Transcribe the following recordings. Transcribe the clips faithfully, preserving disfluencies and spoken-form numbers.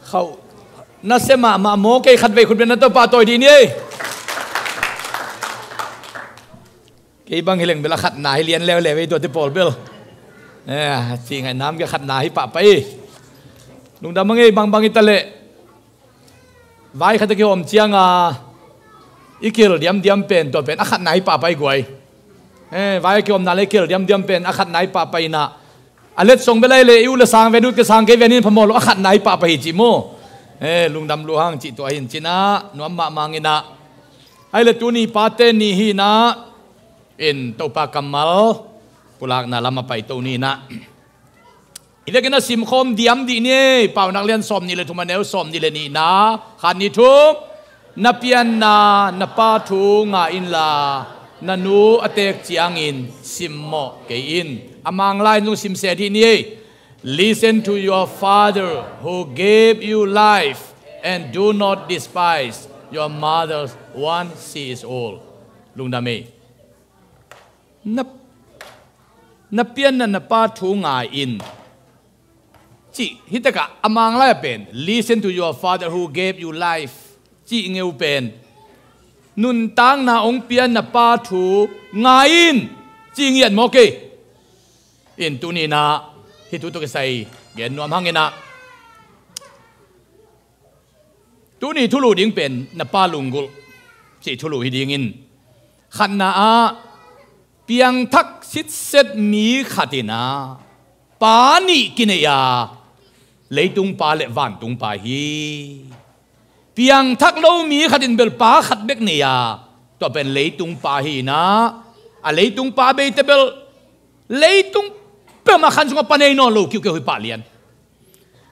Khauh na sia mahmah maw, kei khatvei khut beng na Topa tawi dih ni ei. Kei bang hi leng bel a khatna hi lian leuleu ei, tuate pawl bel. Eh, ci ngaih nam kei khatna hi pahpah ei. Lungdam a ngei bangbang i ta leh. Vai khat a kihawm cianga i kihel diamdiam pen, tua pen a khatna hi pahpah ei guai. Eh, vai a kihawmna le i kihel diamdiam pen a khatna hi pahpah inah. A letsong bel ai le i u le sang ven, ut ke sang kei ven in phamawh lo, a khatna hi pahpah hi cih maw. Eh, lungdam lua hang cih tua hi in cinah nuam mahmah inah. Ai le tuni pate ni hi inah, in Topa kammal pulakna lam a paito ni inah. I vekin a simkhawm diam dih ni ei, Paunak lian sawm nih le thum, a neu sawm nih le nihna, khat nih thum. Na pianna na pa thu ngai inla, na nu a teek ciangin simmawh kei in. A Manglai in zong simseh dih ni ei. Listen to your father who gave you life, and do not despise your mother once she is old. Lungdam ei. Na, na pianna na pa thu ngai in. Cih, hi takah a Manglai a pen, listen to your father who gave you life, cih ngeu pen, nuntakna hong pia na pa thu ngai in, cih ngiat mawk ei. In tuni inah hih thu tawh kisai gen nuam hang inah. Tuni thulu ding pen na pa lunggulh cih thulu hi dingin, khatna ah piangthak sitset mi khat inah pa nih kinei a, leitung pa le vantung pa hi. Piangthak lo mi khat in bel pa khat bek nei a, tua pen leitung pa hi inah, a leitung pa beite bel leitung peuhmah khan sungah pa nei nawn lo kiukiu hi pah lian.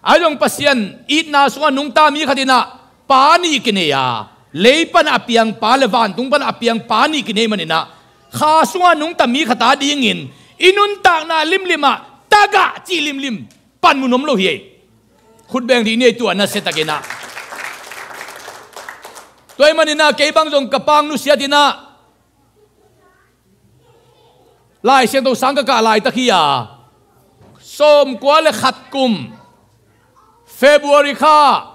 Ai zong Pasian itna sungah nungta mi khat inah pa nih kinei a, lei pan a piang pa le vantung pan a piang pa nih kinei man inah, kha sungah nungta mi khat a dingin i nuntakna limlim ah tagah cih limlim panmun om lo hi ei. Khut beng dih ni ei, tua na sia tak inah. Tua ahih man inah kei bang zong ka pa hong nusiat inah Lai Siangtho sang ka kah laitak hi a, sawmkua le khat kum February kha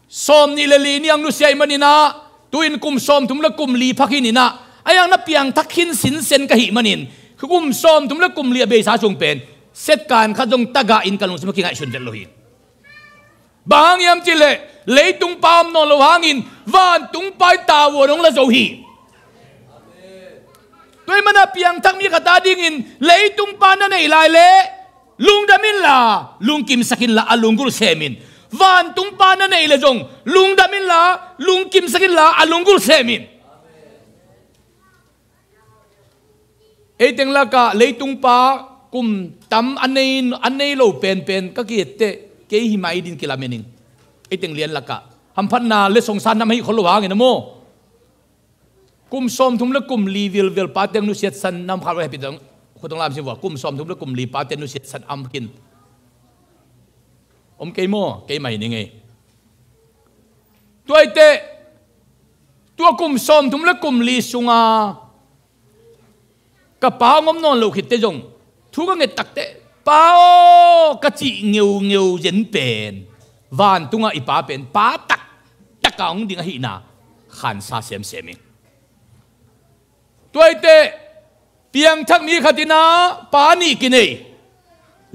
sawm nih le li ni hong nusia ahih man inah, tu-in kum sawmthum le kum li pha khin inah, a iang na piangthak khin sinsen ka hih manin, kum sawmthum le kum li a beisa sung pen setkan khat zong tagah in ka lungsim ah kingaihsun vet lo hi. Bang hang hiam cih leh leitung pa om nawn lo hangin vantung pa i tavuan hong la zo hi. Tua ahih man a piangthak mi khat a dingin leitung pa na neih lai leh lungdam inla, lungkimsak inla, a lunggulh sem in. Vantung pa na neih leh zong lungdam inla, lungkimsak inla, a lunggulh sem in. Ei teng lakah leitung pa kum tam a nei, a nei lo penpen ka ki-etteh kei hi mah ei din kilamen ing. Ei teng lian lakah hamphatna le songsan nam ahih khol lo hangin a maw. Kum sawmthum le kum li vilvel pate nusiatsan nam khat va hehpih tawh khut hong lamsim vua. Kum sawmthum le kum li pate nusiatsan am khin om kei maw, kei mah hi ning ei. Tua hi teh, tua kum sawmthum le kum li sunga ka pa hong om nawn lo khitteh zong thu ka nget takteh, Pa aw, ka cih ngeungeu zen pen vantungah i pa pen pa taktak a hong ding ahihna khansa semsem ing. Tua hi teh, piangthak mi khat inah pa nih kinei.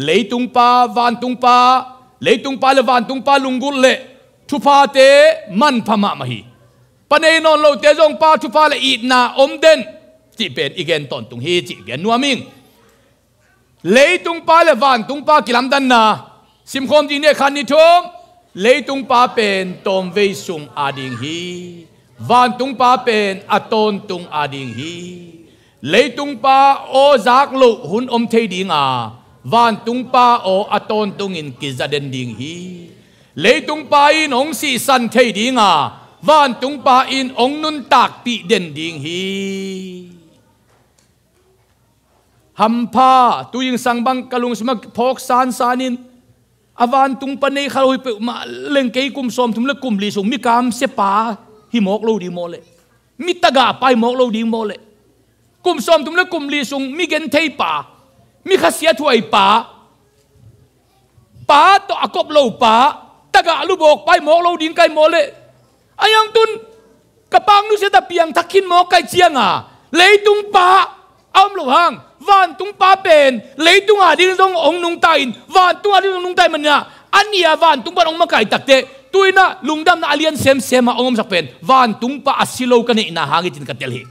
Leitung pa, vantung pa, leitung pa le vantung pa lunggulh le thuphate manpha mahmah hi. Pa nei nawn lote zong pa thupha le itna om den cih pen i gen tawntung hi cih gen nuam ing. Leitung pa le vantung pa kilamdanna simkhawm dih ni ei, khat nih thum. Leitung pa pen tawmvei sung a ding hi. Vantung pa pen a tawntung a ding hi. Leitung pa aw zak loh hun om thei ding a, vantung pa aw a tawntungin kiza den ding hi. Leitung pa in hong sihsan thei ding a, vantung pa in hong nuntakpih den ding hi. Hampha, tuingsang bang ka lungsim ah phawk sansan in, a vantung pa nei kha lo hi peuhmah leng kei kum sawmthum le kum li sung mi kamsia pa hi mawk lo ding maw leh, mi tagah pa hi mawk lo ding maw leh, kum sawmthum le kum li sung mi genthei pa, mi khasiathuai pa, pa tawh a kop lo pa, gah lubawk pai mawk lo ding kai maw leh. A yang tun ka pang nusia ta piangthak khin mawk kai cianga leitung pa a om lo hang, vantung pa pen leitung a ding zong hong nungta in, vantung a ding zong nungta in manina, a nia vantung pan hong makai takte tuina lungdamna a lian semsema hong omsak pen vantung pa a si lo ka neihna hang hi cin ka tel hi.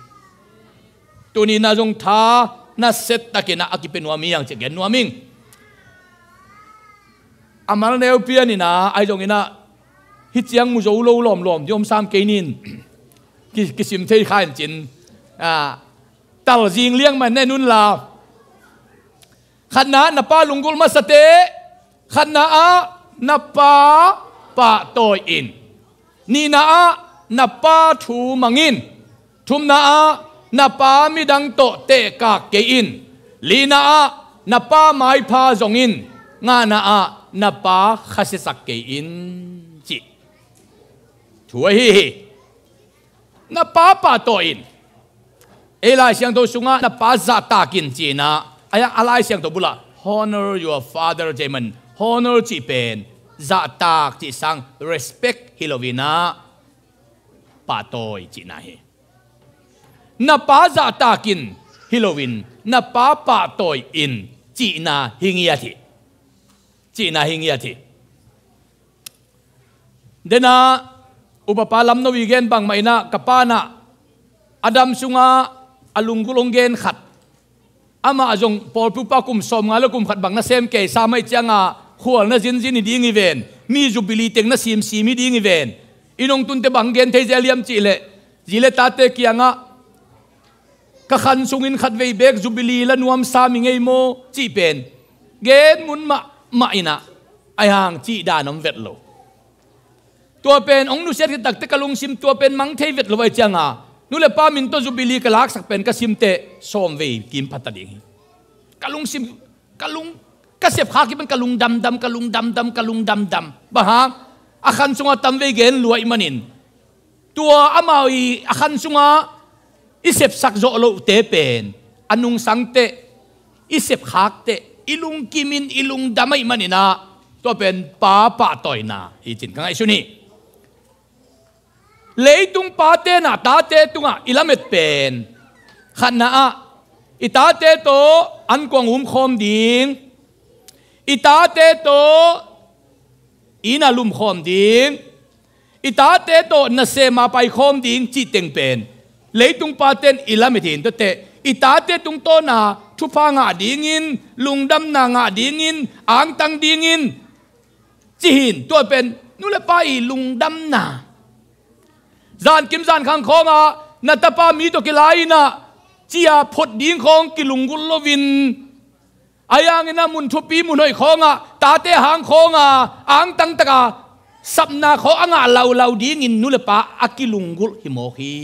Tunina zong tha na set takina a kipia nuam hi ang ci gen nuam ing. A mal neu pianina ai zongina hi ciang mu zo lo lawmlawm di om sam kei nin ki, kisim thei kha in cin. Tal zing liang man ne nun la. Khatna ah na pa lunggulh masate, khatna ah na pa pahtawi in, nihna ah na pa thu mangin, thumna ah na pa midang tawh tehkak kei in, lina ah na pa maipha zongin, ngana ah na pa khasiasak kei in, cih thu ahi hi. Na pa pahtawi in. Ei Lai Siangtho sungah na pa zahtak in cihna, a Lai Siangtho bulah honor your father cih man, honor cih pen zahtak cih sang respect hi loinah pahtawi cihna hi. Na pa zahtak in hi loin na pa pahtawi in cihna hi ngiat hi. Cihna hi ngiat hi. Dena upapa lamno i gen bangmah inah ka panah a dam sungah a lunggulh hong gen khat. Amah zong pawlpi upa kum sawmnga le kum khat bang na sem kei sa mai cianga khual na zinzin hi ding hi ven, mi zubili teng na simsim hi ding hi ven. I nong tunte bang gen thei zel hiam cihleh zi le tate kiangah ka khan sungin khatvei beek zubili la nuamsa mi ngei maw cih pen gen mun mahmah inah ai hang cih dan om vet lo. Tua pen hong nusiat khit takte ka lungsim tua pen mang thei vet lo ai cianga nu le pa min tawh zubili ka laksak pen ka simte sawmvei kim phata ding hi. Ka lungsim ka lung ka sepkhak hi pen ka lung damdam ka lung damdam ka lung damdam. Bang hang a khan sungah tamvei gen luai manin tua amau i a khan sungah i sepsak zawh lohte pen a nungsangte i sepkhakte i lungkimin i lungdam aih maninah tua pen pa pahtawina hi cin ka ngaihsun hi. Leitung pa tenah tate tungah i lamet pen khatna ah i tate tawh ankuang umkhawm ding, i tate tawh inn a lumkhawm ding, i tate tawh nasema paikhawm ding cih teng pen leitung paten i lamet hin tuate i tate tungtawna thupha ngah dingin, lungdamna ngah dingin, angtang dingin cihin tua pen nu le pa i lungdamna. Zankim zankhang khawngah na tapa mi tawh kilai inah cia phot ding khawng kilunggulh loin a yanginah mun thupi mun hoih khawngah tate hang khawngah angtang taka sapna khawng a ngah laulau dingin nu le pa a kilunggulh hi mawk hi.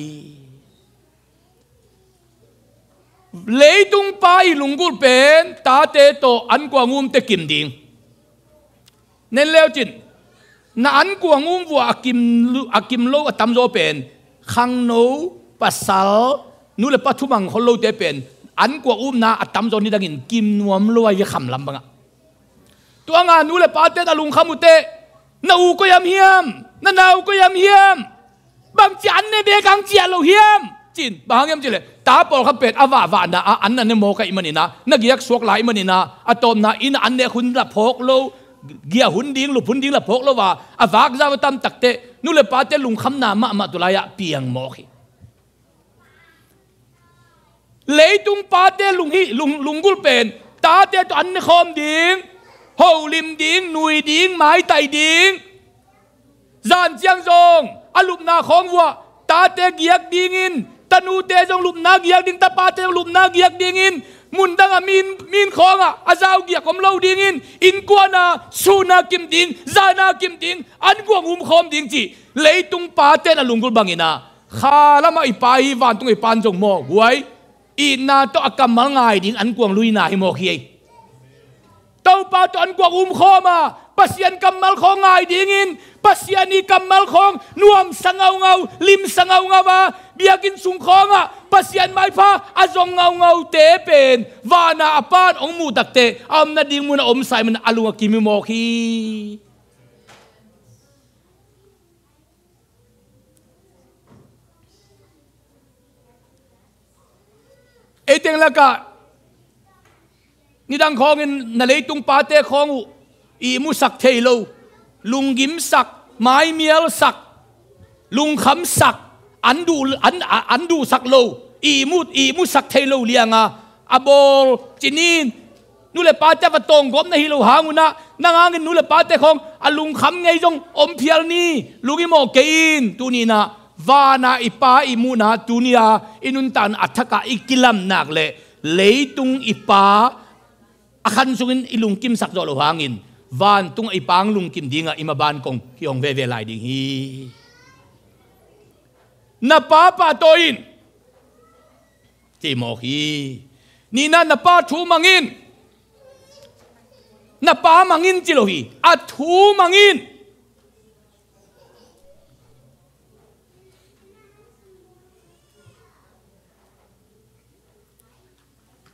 Leitung pa i lunggulh pen tate tawh ankuang umte kim ding. Nen leucin na ankuang um vua a kim, a kim lo a tamzaw pen khangno, pasal, nu le pa thumang khol lote pen ankuang umna a tamzaw nidangin kim nuam lo a i khamlam bangah. Tua nga nu le pate na lungkham uh teh na u koi am hiam, na nau koi am hiam, bangci an ne bek ang ciah lo hiam? Cin bang hang hiam cileh ta pawlkhat pen a vahvahna a an na ne mawk aih maninah na giak suak lai maninah a tawpna inn an nek hun la phawk lo, giah hun ding, lup hun ding la phawk lo a a vakzau a tam takteh nu le pate lungkhamna mahmah tu lai-ah piang mawk hi. Leitung pate lung hi, lung, lunggulh pen tate tawh an ne khawm ding, holim ding, nui ding, maitai ding. Zan ciang zong a lupna khawng vuah tate giak dingin, tanute zong lupna giak ding, tapate zong lupna giak dingin, mundang a min, min khawngah a zau giak om lo dingin, innkuana suhna kim ding, zana kim ding, ankuang um khawm ding cih leitung pate na lunggulh banginah kha lamah i pa hi, vantung i pan zong maw guai, itna tawh a kammal ngai ding ankuang luina hi mawk hi ei. Topa tawh ankuang um khawm a Pasian kammal khawng ngai dingin, Pasian i kammal khawng nuamsa ngaungau, limsa ngaungau a biakinn sung khawngah Pasian maipha a zong ngaungaute pen vana a pan hong muh takte a om nading mun a omsa i man a lung a kim hi mawk hi. Teng lakah nidang khawngin na leitung pate khawng uh ihmusak thei lo, lunggimsak, maimialsak, lungkhamsak, an duh, an, an duhsak lo, ihmu, ihmusak thei lo lianga a bawl cinin, nu le pate a va tawnggawp na hi lo hangunah nang hangin nu le pate khawng a lungkham ngei zong om phial ni. Lungim aw kei in. Tuninah vana i Pa i muhna tunia i nuntakna a thakah i kilamnak le leitung i Pa a khan sungin i lungkimsak zawh lo hangin vantungah i Pa hong lungkim dingah i maban kong hi hong veve lai ding hi. Na pa pahtawi in, ci mawk hi. Nina, na pa thu mangin. Na pa mangin ci lo hi. A thu mangin.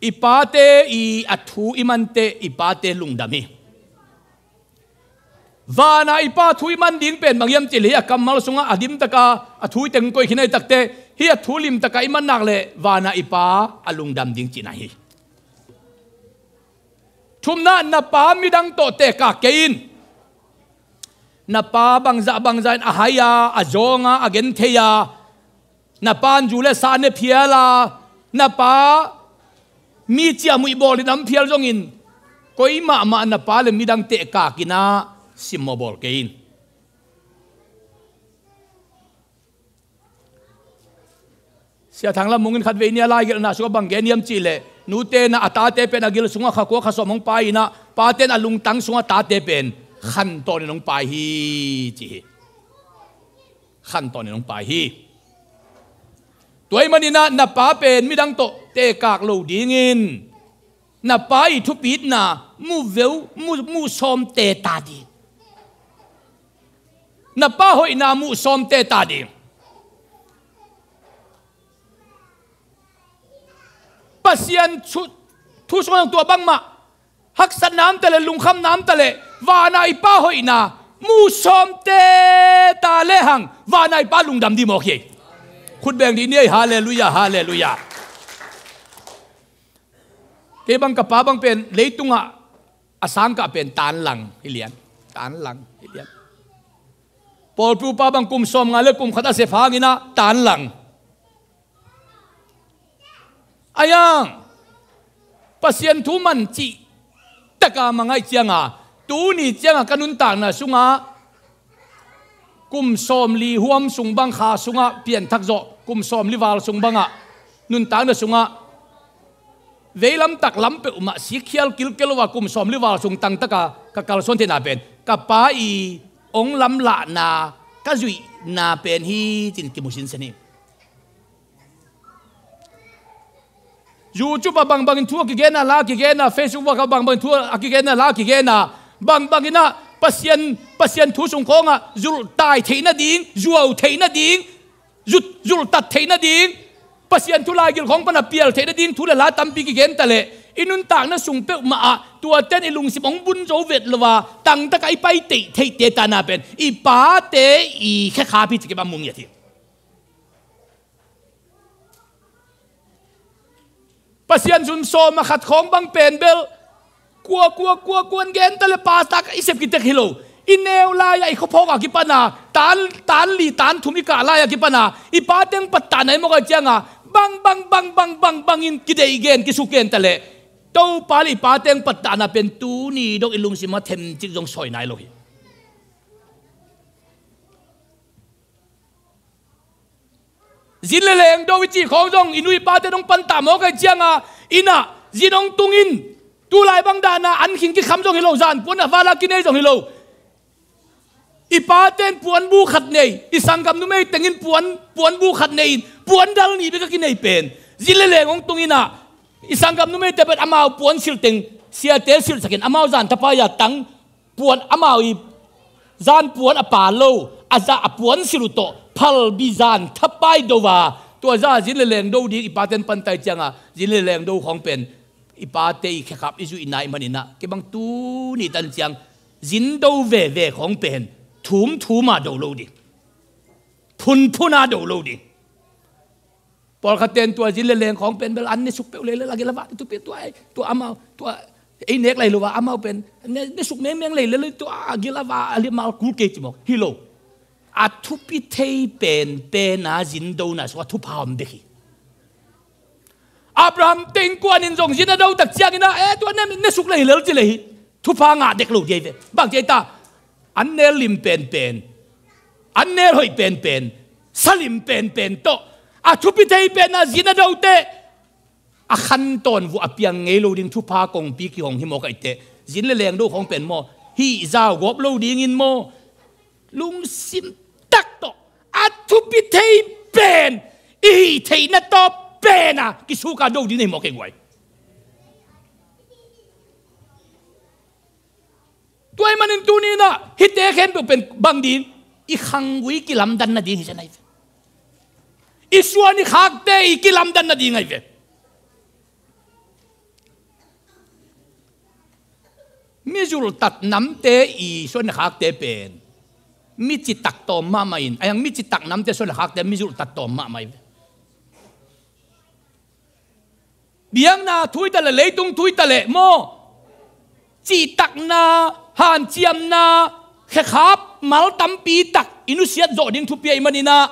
I pate i a thu i mante i pate lungdam hi. Vana i Pa thu i man ding pen bang hiam cih leh a kammal sungah a dimtaka a thu i teng koih khin a i takte hi. A thu limtaka i mannak le vana i Pa a lungdam ding cihna hi. Thumna, na pa midang tawh tehkak kei in. Na pa bangzah bangzah in a hai a, a zawng a, a genthei a, na pa in zu le sa ne phial a, na pa mi ciamnuih bawl in a om phial zongin koi mahmah na pa le midang tehkak in a simmawh bawl kei in. Sia Thang Lam Mung in khatvei ni a laigelhna sungah bang gen hiam cih leh, nute in a tate pen a gil sungah kha kua kha sawm hong pai in a, pate in a lungtang sungah tate pen khantawn in hong pai hi ci hi. Khantawn in hong pai hi. Tua ahih manin a na pa pen midang tawh tehkak lo dingin na pa i thupitna muh veu, muh, muh sawm teta ding. Na pa hoihna muh sawm teta ding. Pasian thu, thu sungah tua bangmah haksatna om ta leh, lungkhamna om ta leh, vana i Pa hoihna muh sawm teta lehang vana i Pa lungdam ding mawk hi. Khut beng dih ni ei. Halleluiah, halleluiah. Kei bang ka pa bang pen leitungah a sangkah pen tanlang hi lian. Tanlang hi lian. Pawlpi upa bang kum sawmnga le kum khat a sep hangin a tanlang. Aiang Pasian thu man cih taka mangaih cianga, tuni cianga ka nuntakna sungah kum sawmli huam sung bang kha sungah pianthak zawh, kum sawmli val sung bangah nuntakna sungah veilam tak lam peuhmah sikkhial kilkel lo a kum sawmli val sung tangtaka ka kalsuan theihna pen ka pa i ong lamlahna ka zuihna pen hi cin kimu sinsen hi. YouTube ah bangbangin thu a kigenna, la a kigenna, Facebook ah bangbangin thu a kigenna, la a kigenna, bangbangin ah Pasian, Pasian thu sung khawngah zulhtai theih nading, zuau theih nading, zut, zulhtat theih nading, Pasian thu laigil khawng pana pial theih nading thu le la tampi kigen ta leh i nuntakna sung peuhmah ah tuaten i lungsim hong bun zo vet lo a tangtaka i pai teih theih teta na pen i pate i khekhap hi ci kei bang mu ngiat hi. Pasian zun sawm a khat khawng bang pen bel kua, kua, kua, kuan gen ta le pasta ka i sep kitek hi lo. I neu lai-ah i khuaphawk a kipana tan, tan li tan thum i kah lai-ah kipana i pa teng pattahna i mawk a cianga bang, bang, bang, bang, bang, bangin kideih gen, kisuk gen ta leh Topa le i pa teng pattahna pen tuni dong i lungsim a themcik zong sawi nai lo hi. Zin le leng do i cih khawng zong i nu i pate dong pantah mawk a cianga innah zin hong tungin tulai bang dahna an khing kikham zong hi lo, zan puan a vala kinei zong hi lo. I pate in puanbu khat nei, i sanggam numei tengin puan, puanbu khat nei in puan dal nih bek a kinei pen zin le leng hong tunginah i sanggam numeite pen amau puan silh teng siate silhsakin amau zan thapai-a tang puan amau i zan puan a pa lo a za a puan silh uh tawh phalbi zan thapai do a tua za zin le leng do ding i paten pantai cianga zin le leng do khawng pen i pate i khekhap i zuihna i maninah kei bang tuni tan ciang zin do veve khawng pen thum thuma do lo ding, phun phuna do lo ding. Pawlkhat ten tua zin le leng khawng pen bel an ne suk peuh leilel a gil a va thupi tua, tua amau tua ei nek lai lo a amau pen ne, ne suk mengmeng leilel tua a gil a va a limal kul kei ci mawk hi lo. A thupi thei penpen a zin dona sungah thupha om bek hi. Abraham teng kuan in zong zin a do tak ciangin ah, eh, tua ne, ne suk leilel ci le hi. Thupha ngah dek lo dia hi ve. Bang ci ta, an nel lim penpen, an nel hoih penpen, sa lim penpen tawh a thupi thei pen a zin a do teh a khan tawn vuah a piang ngei lo ding thupha kongpi kihong hi maw ka i teh. Zin le leng do khawng pen maw, hih zau gawp lo dingin maw, lungsim tak tawh a thupi thei pen i hih theihna tawh pen a kisuk a do ding nei maw kei guai. Tua ahih manin tuni in ah hihte khempeuh pen bang ding, i khanggui kilamdan nading hi zen ahi ve. I suan i khakte i kilamdan nading ahi ve. Mi zulhtat namte i suan i khakte pen mi citak tawm mahmah in, a hiang mi citak namte suan i khakte mi zulhtat tawm mahmah ahi ve. Biakna thu hi ta leh, leitung thu hi ta leh maw, cihtakna, hanciamna, khekhap mal tampi tak i nusiat zawh ding thupi ahih manin ah,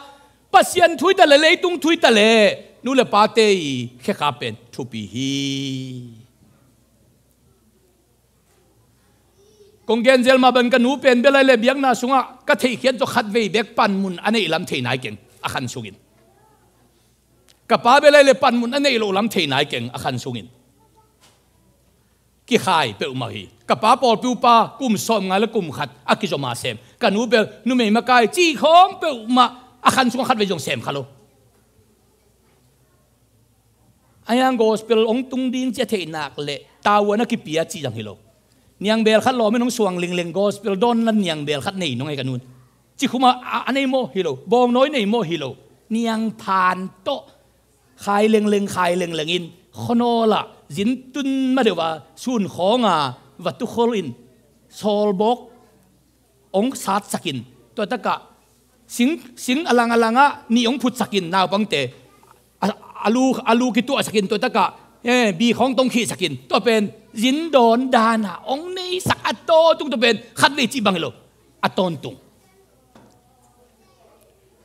Pasian thu hi ta leh, leitung thu hi ta leh, nu le pate i khekhap pen thupi hi. Kong gen zel mah bang ka nu pen bel ahi leh biakna sungah ka theihkhiat zawh khatvei bek panmun a neih lam thei nai keng a khan sungin. Ka pa bel ahi leh panmun a neih loh lam thei nai keng a khan sungin. Kikhai peuhmah hi. Ka pa pawlpi upa kum sawmnga le kum khat a kizom a sem. Ka nu bel numei makai cih khawng peuhmah a khan sungah khatvei zong sem kha lo. A hiang gospel hong tung ding ci a theih nak leh tavuan a kipia cih zang hi lo. Niangbel khat lawm in hong suang lingleng gospel dawn la niangbel khat nei nong ei ka nun. Cikhum a, a, a nei maw hi lo. Bawngnawi nei maw hi lo. Niangphan tawh khai lengleng, khai lengleng in khuanawl ah zintun ma deuh a sun khawng a vatukhol in sawlbawk hong satsakin, tua takah sing, sing a lang a langah nih hong phutsakin naupangte a, a lu, a lu kituahsakin tua takah, eh, bi khawng tong khihsakin tua pen zindawn dana hong neisak a tawntung tua pen khatvei cih bang hi lo a tawntung.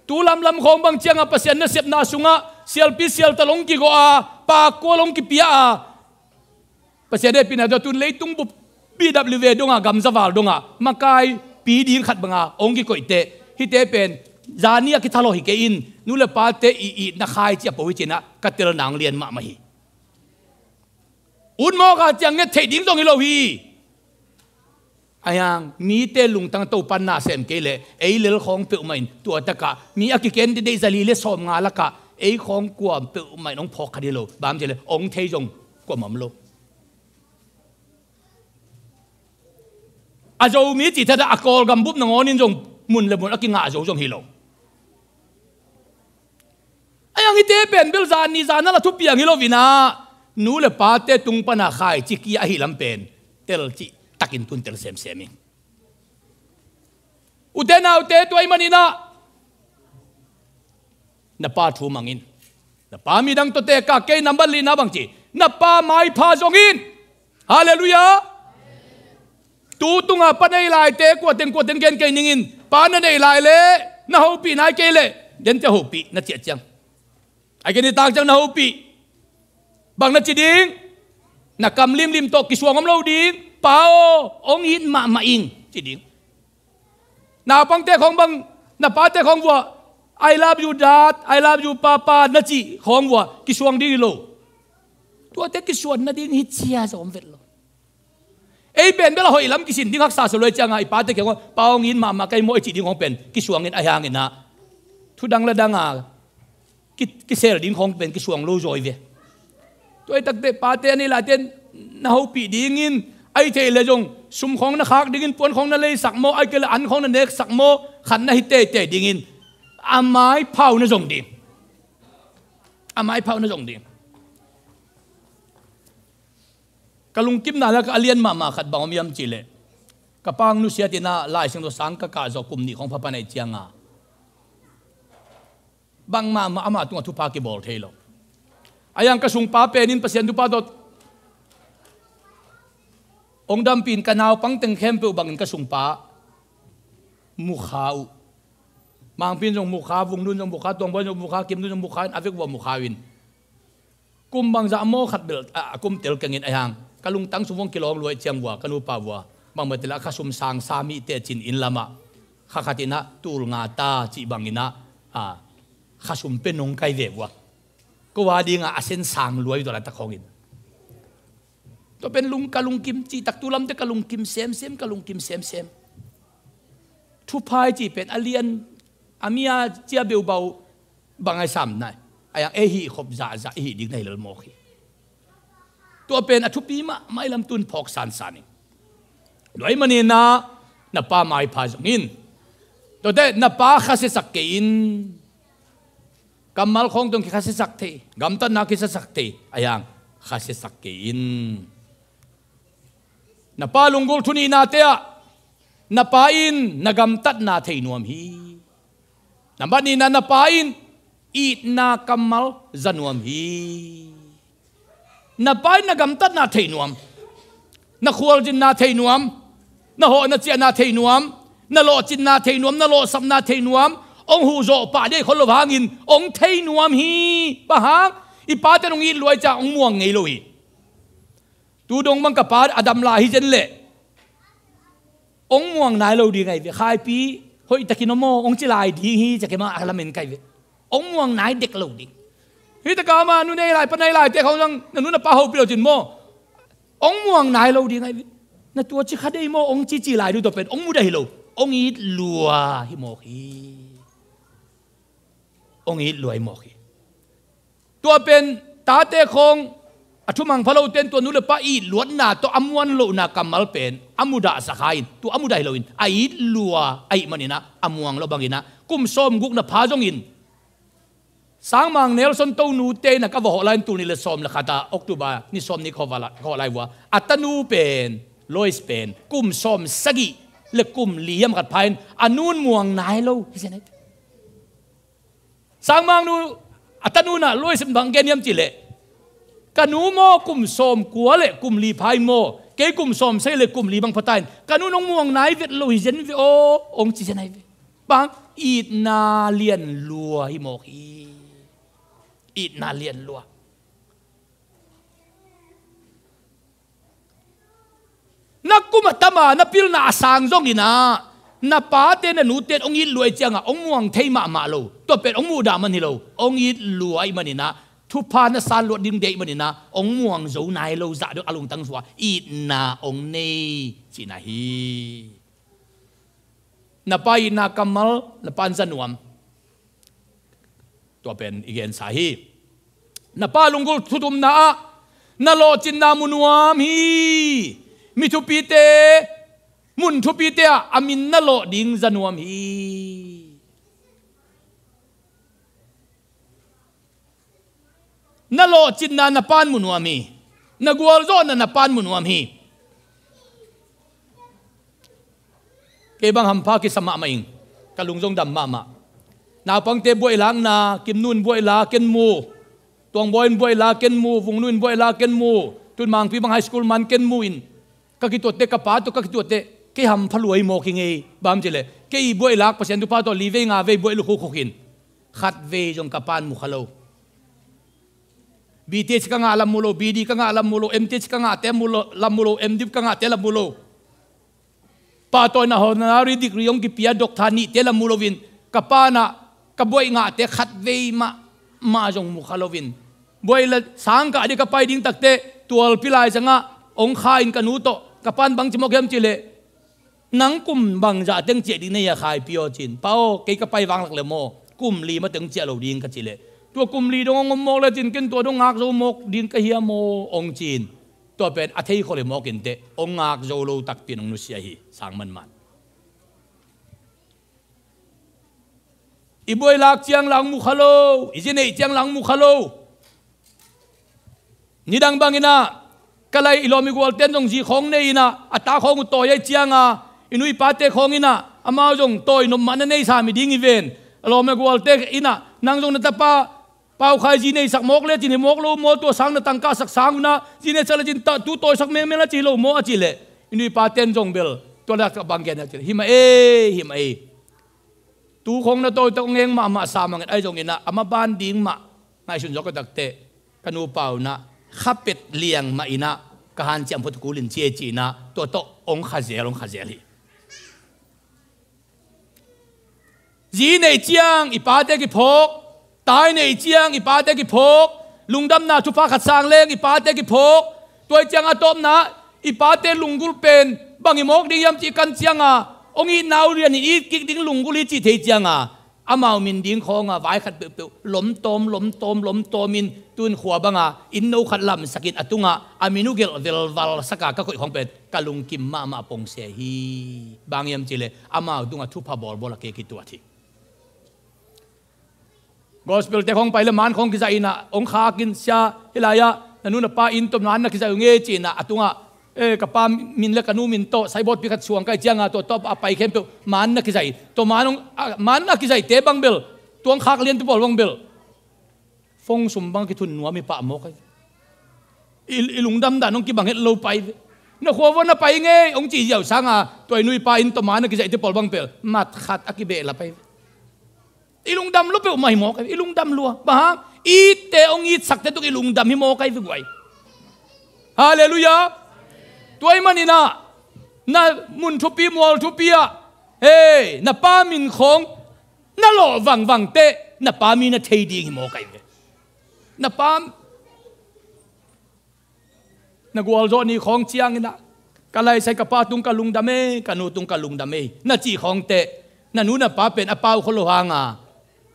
Tu lamlam khawng bang ciangah Pasian nasepna sungah sialpi sialtal hong kigawh a, pakkual hong kipia a, Pasian hehpihna tawh tun leitung bup B W A dongah, gamzaval dongah makaipi ding khat banga hong kikoihte, hihte pen zani a kithalawh hi kei in, nu le pate i itna khaici a po hi cinah ka telna hong lian mahmah hi. Ut mawk a ciang nget theih ding zong hi lo hi. A hiang mite lungtang Topan na sem kei leh ei lel khawng peuhmah in tua takah mi a kiken deih zali le sawmnga lakah ei khawng kua peuhmah in hong phawk kha dih lo. Bang ci leh hong thei zong kuamah om lo. A Zomi cih thadah a Kawlgam bup nangawn in zong mun le mun a kingah zo zong hi lo. A hiang hihte pen bel zan ni zan a la thupiang hi lo inah nu le pate tung pana khaici kia ahi lam pen tel cih takin tun tel semsem hi. Ute naute tua ahih maninah na pa thu mangin. Na pa midang tawh teka kei nambat lina bang ci. Na pa maipha zongin. Halleluiah. Tu tunga pa nei laite kuateng kuateng gen kei ningin pa na nei lai le na hopih nai kei leh dente hopih na ciah ciang. Ai kei ni tang ciang na hopih. Bang na ci ding? Na kam limlim tawh kisuang om lo ding. Pa aw, hong it mahmah ing ci ding. Naupangte khawng bang, na pate khawng vua, "I love you, Dad, I love you, Papa," na cih khawng vua kisuang ding hi lo. Tuate kisuan nading hi cia zong om vet lo. Ei pen bel a hoih lam kisin ding haksa sa luai cianga i pate kiang, "Pa hong it mahmah kei maw," i cih ding khawng pen kisuangin a hianginah thudang la danga ki, kisel ding khawng pen kisuang lo zawi ve. Tua i takte pate a nei laite na hopih dingin, ai thei le zong sum khawng na khak dingin puan khawng na leisak maw, ai kei le an khawng na neksak maw, khan na hi teitei dingin a maiphau na zong ding. A maiphau na zong ding. Ka lungkimna lakah a lian mahmah khat bang om hiam cihleh, ka pa hong nusiatinah Lai Siangtho sang ka kah zawh kum nih khawng phapan aih cianga bangmah mah ama tungah thupha kibawl thei lo. Ahi hang ka sungpa pen in Pasian thupha tawh hong dampih in, ka naupang teng khempeuh bangin ka sungpa mukha uh. Mangpi in zong mukha, Vung Nu in zong mukha, Tuang Bawi in zong mukha, Kim Nu in zong mukha in, a vek uh a mukha uh in. Kum bangzah maw, khat bel a, a kum tel keng in, ahi hang ka lungtang sung hong kilawng luai ciang uh a, ka nupa uh a, bangmah tila kha sum sang sa mite cin inn lamah kha khat in ah tul nga ta cih bangin ah, a, kha sum pen hong kai ve uh a, ko a dingah a sen sang luai uh tua laitak khawng in. Tua pen lung, ka lungkim cih tak, tu lamte ka lungkim semsem, ka lungkim semsem. Thupha i cih pen a lian, a mi a cia beubau bang a i sam nai. Ahi hang ei hih khop zahzah i hih ding na hi lel mawk hi. Tua pen a thupi mahmah i lam tun phawk sansan ing. Tua ahih manin ah na pa maipha zong in. Tuate na pa khasiasak kei in. Kammal khawng tawh kisiasak thei, gamtatna kisiasak thei, ahi hang khasiasak kei in. Na pa lunggulh thu nihnate ah, na pa in na gamtatna thei nuam hi. Nambat nihna, na pa in itna kammal za nuam hi. Na pa in na gamtatna thei nuam, na khualzinna thei nuam, na hawh na ciahna thei nuam, na lawhcinna thei nuam, na lawhsapna thei nuam, hong huhzawh pah ding khol lo hangin hong thei nuam hi. Bang hang? I pate in hong it luai ciang hong muang ngei lo hi. Tu dong bang ka pa a dam lai hi zen leh hong muang nai lo ding ahi ve. Khaipi hoihtakin om aw, hong ci lai ding hi, ci a kei mah a lamen kai ve. Hong muang nai dek lo ding. Hih takah mah nu nei lai, pa nei laite khawng zong na nu na pa hopih lo cin maw, hong muang nai lo ding ahi ve. Na tua ci kha dei maw, hong cici lai ding, tua pen hong mudah hi lo. Hong it lua hi mawk hi. Hong it lua hi mawk hi. Tua pen tate khawng, a thumang pha lote in tua nu le pa it luatna tawh a muan lohna kammal pen a mudahsak kha in, tua a mudah hi loin a it lua ahih manin ah, a muang lo bangin ah, kum sawmguk na pha zongin, Sangmang Nelson Tonute in ah ka va hawh lai in, tul nih le sawm le khat ah, October ni sawm ni ka hawh lai, ka hawh lai uh a, a tanu pen, Lois pen kum sawmsagih le kum li hiam khat pha in a nu in muang nai lo hi zen hi. Sangmang nu a tanu in ah Lois in bang gen hiam cih leh, ka nu maw kum sawmkua le kum li pha in maw, kei kum sawmsagih le kum li bang pha ta in, ka nu in hong muang nai vet lo hi zen ve aw, hong ci zen ahi ve. Bang? Itna lian lua hi mawk hi. Itna lian lua. Na kum a tam a, na pilna a sang zongin ah, na pate na nute in hong it lua ahih ciangah hong muang thei mahmah lo. Tua pen hong muhdah man hi lo. Hong it lua ahih manin ah, thupha na san luat ding deih manin ah, hong muang zo nai lo zah deuh a lungtang sungah itna hong nei cihna hi. Na pa itna kammal na pa in za nuam. Tua pen i gensa hi. Na pa lunggulh thu thumna ah, na lawhcinna mu nuam hi. Mi thupite, mun thupite ah a min na lawh ding za nuam hi. Na lawhcinna na pa in mu nuam hi. Na gualzawhna na pa in mu nuam hi. Kei bang hampha kisa mahmah ing. Ka lung zong dam mahmah. Naupangte buaih lakna, Kim Nu in buaih la ken mu, Tuang Bawi in buaih la ken mu, Vung Nu in buaih la ken mu, tun Mangpi bang high school man ken mu in, ka kituatte, ka pa tawh ka kituatte, kei hampha lua hi mawk hi ngei. Bang hiam cih leh kei buaih lak Pasian thupha tawh li vei nga vei buaih lukhuk khuk in, khat vei zong ka pa in mu kha lo. B Th ka ngah lam mu lo, B D ka ngah lam mu lo, M Th ka ngahte mu lo, lam mu lo, M Div ka ngahte lam mu lo. Pahtawina honorary degree hong kipia doctor nihte lam mu loin, ka pa in ah ka buaih ngahte khat vei mahmah zong mu kha loin, buaih le sang kah ding ka pai ding takte tualpi lai zangah hong kha in ka nu tawh, ka pa in bang ci mawk hiam cih leh, nang kum bangzah teng ciah ding na hi a, Khaipi aw, ci in. Pa aw, kei ka pai vanglak le maw, kum li mateng ciah lo ding, ka cih leh, tua kum li dong hong om mawk lecin ken tua dong ngak zo mawk ding ka hiam aw, hong ci in. Tua pen a thei khol hi mawk inteh, hong ngak zo lo takpi in hong nusia hi, sang manman. I buaih lak ciang la hong mu kha lo, i zi neih ciang la hong mu kha lo. Nidang bangin ah, ka lai i lawm i gualten zong zi khawng nei in ah, a ta khawng uh tawi ahih ciang a, i nu i pate khawng in ah, amau zong tawi nop mah na nei sam hi ding hi ven. A lawm a gualte in ah, nang zong na tapa Pau Khai zi neisak mawk le cin hi mawk lo maw, tua sang na tangka sak sang unah zi neisak le cin tu tawisak mengmeng a ci hi lo maw a cih leh, i nu i pate'n zong bel tua lak a bang gen a cih leh, hi mah ei, hi mah ei. Tu khong na tawi tak ngeng mahmah sa mangin ahi zongin ah, a maban ding mah ngaihsun zaw ka takte, ka nupa unah khapet liang mah inah ka hanciam phot kulin ci ei ci inah tua tawh hong khazel, hong khazel hi. Zi nei ciang i pate kiphawk, tai nei ciang i pate kiphawk, lungdamna thupha khat sang leng i pate kiphawk. Tua hi ciang a tawpna, i pate lunggulh pen bang i mawk ding hiam cih kan cianga, hong itna uh lian in it kik ding lunggulh hi cih thei cianga, amau min ding khawnga vai khat peuhpeuh lomtawm, lomtawm, lomtawmin tun khua banga inn no khat lamsakin a tungah a min uh gelh velval saka ka koih khawng pen ka lungkim mahmah pongse hi. Bang hiam cih leh amau tungah thupha bawlbawl a kei kituat hi. Gospel te khawng pai le man khawng kizai inah hong khakin, sia, hih lai-ah na nu na pa inn tawh man na kizai uh nge ci inah a tungah, eh, ka pa min le ka nu min tawh saibawtpi khat suang ka hih cianga tua tawh a pai khempeuh man na kizai. Tua man hong, a, man na kizaite bang bel, tua hong khak liante pawl bang bel phone sum bang kithun nuam hi pah mawk ahi. I, i lungdam dan hong kibang het lo pai ve. Na khua vua na pai ngei hong ci ziau sanga tua i nu i pa inn tawh man na kizaite pawl bang bel mat khat a kibehlap ahi ve. I lungdam lua peuhmah hi mawk ahi ve. I lungdam lua. Bang hang? Itte hong itsakte tung i lungdam hi mawk ahi ve guai. Halleluiah. Tua ahih maninah na mun thupi, mual thupi ah, hei, na pa min khawng na lawh vangvang teh na pa mi na thei ding hi mawk ahi ve. Na pa, na gualzawh ni khawng cianginah, ka laisai ka pa tung ka lungdam ei, ka nu tung ka lungdam ei na cih khawng teh, na nu na pa pen a pau kholo hanga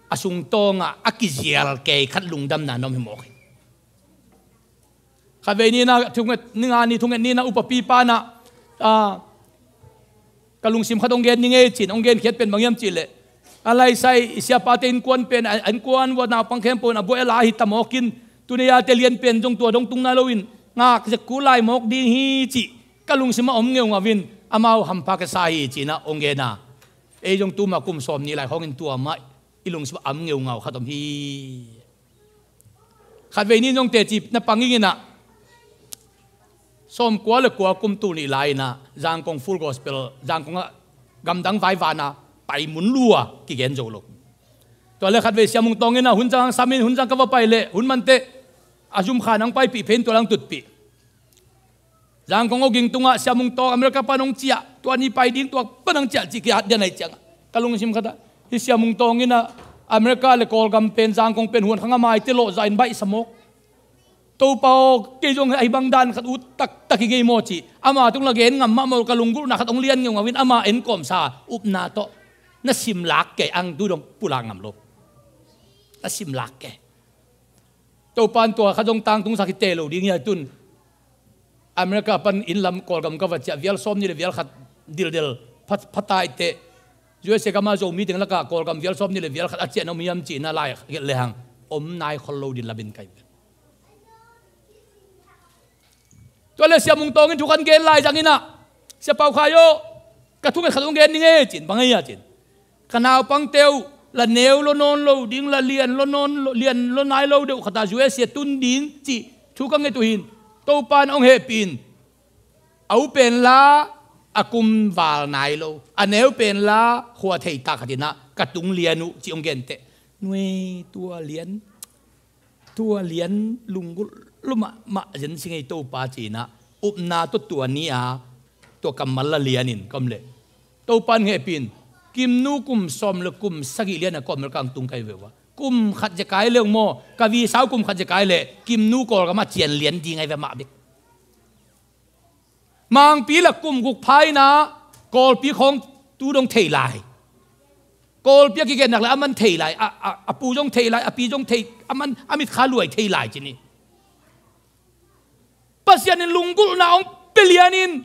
a sungtawngah a kizial kei khat lungdamna na om hi mawk hi. Khatvei ni inah thunget, ni nga ni thunget ni inah upapi pa inah, ah, ka lungsim khat hong gen ning ei ci-in hong genkhiat pen bang hiam cih leh, a laisai i siapate innkuan pen, a innkuan vua naupang khempeuh in a buai a la hi ta mawkin, tuni a te lian pen zong tua dong tung nai loin ngak zek kul lai mawk ding hi cih ka lungsimah om ngeungau in amau hampha ka sa hi ci inah hong gen a. Ei zong tuma kum sawm nih lai khawngin tua mah i lungsimah a om ngeungau khat om hi. Khatvei ni in zong teci na pang inginah, sawmkua le kua kum tul nih lai inah Zangkong Full Gospel, Zangkongah gamdang vaivana pai mun lua kigen zo lo. Tua le khatvei Sia Mung Tawng inah hun zang samin, hun zang ka va pai leh hun manteh a zum khan ang paipih phein tua lang tutpih. Zangkong awging tungah Sia Mung Tawng America pan hong ciah, tua ni pai ding tua pan hong ciah cih kiat dian ahi ciangah ka lungsim khatah, hih Sia Mung Tawng inah America le Kawlgam pen, Zangkong pen huan khang a maite lawhzah in baihsa mawk. Topa aw, kei zong ahi bang dan khat ut taktak hi ngei maw cih ama tung la gen ngam mahmah uh ka lunggulhna khat hong lian ngeungau in ama enkawmsa upna tawh na simlak kei ang tu dong pulak ngam lo. Na simlak kei. Topa in tua khat zong tangtungsak hi teh lo ding hi a tun. America pan inn lam Kawlgam ka va ciah vial sawm nih le vial khat dildel pha, pha tai teh, U S A gama Zomi teng lakah Kawlgam vial sawm nih le vial khat a ciah na om hiam cih na lai gelh lehang om nai khol lo ding labin kai. Tua le Sia Mung Tawng in thu khat gen lai zang inah, Sia Pau Khai aw, ka thunget khat hong gen ning ei ci-in, bang hia ci-in, ka naupangte uh la neu lo nawn lo ding, la lian lo nawn lo, lian lo nai lo deuh khatah U S A tun ding cih thu ka nget uh hi. Topa in hong hehpih in, a u pen la a kum val nai lo, a neu pen la khua thei tak khat inah ka tung lian uh cih hong gen teh, nuai, tua lian, tua lian lunggulh lua mahmah zen si ngei Topa ci inah upna tawh tua ni-a tua kammal la lianin ka om leh, Topa in hehpih in, Kimnu kum sawm le kum sagih lian a Kawl America hong tung ka hi ve ua. Kum khat zekai le ung maw, ka visa uh kum khat zekai leh Kimnu Kawlgam a cian lian ding ahi ve mah bek. Mangpi la kum guk pha inah Kawlpi khawng tu dong thei lai. Kawlpi a kigen nak le a man thei lai, a, a, a pu zong thei lai, a pi zong thei, a man, a mitkha luai thei lai ci ni. Pasian in lunggulhna hong pia lianin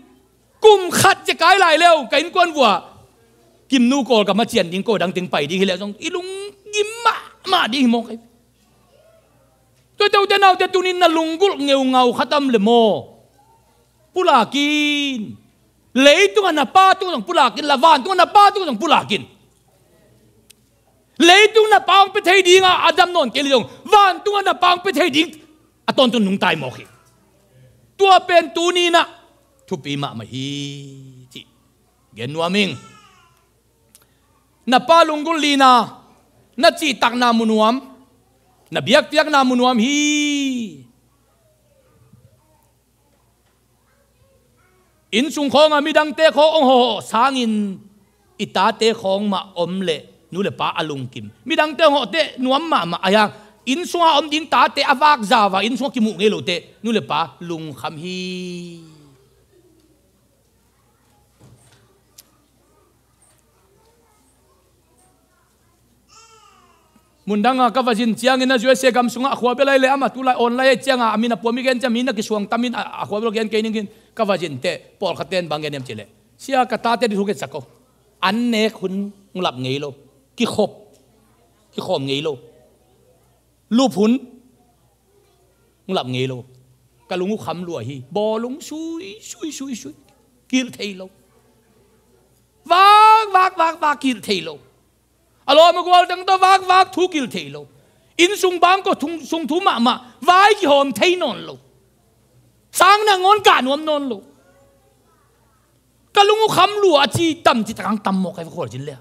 kum khat zekai lai leu ka innkuan vua Kimnu Kawlgam a cian ding, ko dang teng pai ding hi leh zong i lunggim mahmah ding hi mawk ahi. Tua tawh ute naute tunin na lunggulh ngeungau khat om le maw? Pulak in. Leitungah na pa tungah zong pulak in, la vantungah na pa tungah zong pulak in. Leitung na pa hong pia thei ding a, a dam nawn kei leh zong, vantung a na pa hong pia thei ding a tawntung nungta hi mawk hi. Tua pen tuni in ah thupi mahmah hi cih gen nuam ing. Na pa lunggulh lina, na cihtakna mu nuam, na biakpiakna mu nuam hi. Innsung khawng a midangte khawng hong hawh sangin i tate khawng mah om leh nu le pa a lungkim. Midangte hong hawh teh nuam mahmah a, ahi hang innsung a om ding tate a vakzau a innsung a kimuh ngei lo teh nu le pa lungkham hi. Mundang a ka va zin ciangin a U S A gam sungah a khua bel ahi leh amah tulai online ahi ciangin a min a puam i gen ciang mi na kisuang tamin a, a khua bel gen kei ning in ka va zin teh pawlkhat ten bang gen hiam cih leh, "Sia, ka tate ding thu ka sak ko. An nek hun hong lap ngei lo. Kikhop, kikhawm ngei lo. Lup hun hong lap ngei lo." Ka lung uh kham lua hi. Bawlung sui, sui, sui, sui. Kilh thei lo. Vak, vak, vak, vak, kilh thei lo. A lawm a gual dang tawh vak, vak, thu kilh thei lo. Innsung bangkua sung thu mahmah. Vai kihawm thei nawn lo. Sang nangawn kah nuam nawn lo. Ka lung uh kham lua a ci tam ci takang tam mawk ai va khual cin le.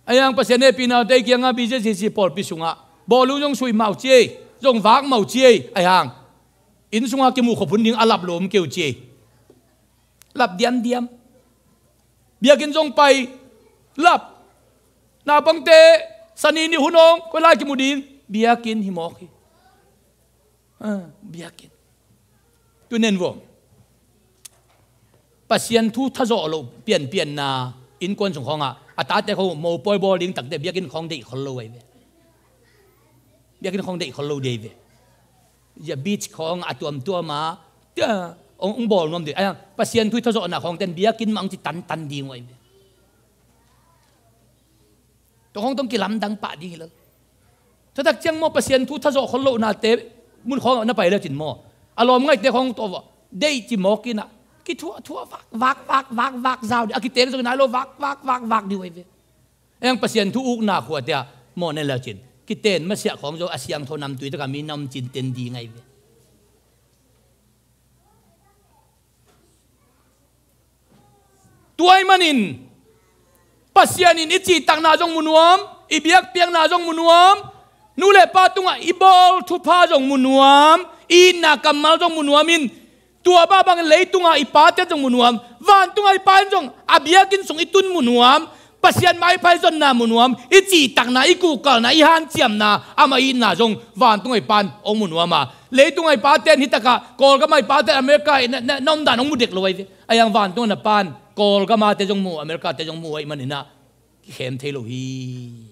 Ahi hang Pasian hehpihna tei kiangah B J C C pawlpi sungah bawlung zong sui mah uh ci ei, zong vak mah uh ci ei. Ahi hang inn sungah kimuh khop hun ding a lap lo om kei uh ci ei. Lap diamdiam. Biakinn zong pai lap. Naupangte sani ni hun hong koi lai kimu ding, biakinn hi mawk hi. Ah, biakinn. Tu nen vua. Pasian thu thazawh loh pianpianna innkuan sung khawngah a tate khawng mopawi bawl ding takte biakinn khawng deih khol lo ahi ve. Biakinn khawng deih khol lo ding ahi ve. Zia beach khawng a tuamtuam a tia hong, hong bawl nuam ding. Ahi hang Pasian thu thazawhna khawng ten biakinn mah hong ci tantan ding uh ahi ve. Tua khawng tawh kilamdang pah ding hi lo. Thutak ciang maw Pasian thu thazawh khol lohnate mun khawng na pai le cin maw, a lawm ngaihte khawng tawh vah deih ci mawk in ah kithuahthuah vak vak vak vak vak zau ding, a kiteng zong nai lo vak vak vak vak ding uh ahi ve. Eng Pasian thu ukna khua tiah maw ne le cin kiten masiah khawng zong a siangtho namtui takah mi nam cin ten ding ahi ve. Tua ahih manin Pasian in i cihtakna zong mu nuam, i biakpiakna zong mu nuam, nu le pa tungah i bawl thupha zong mu nuam, i itna kammal zong mu nuam in, tua mah bangin leitungah i pate zong mu nuam, vantungah i pa in zong a biakinn sung i tun mu nuam, Pasian maiphai zonna mu nuam, i cihtakna, i kuhkalna, i hanciamna, amah i itna zong vantungah i pan hong mu nuam a, leitungah i pate in hitakah Kawlgamah i pate in America i na, na, na omdan hong mu dek lo ahi ve. Ahi hang vantungah na pan Kawlgamate zong mu, Americate zong mu ahih manin ah kikhem thei lo hi.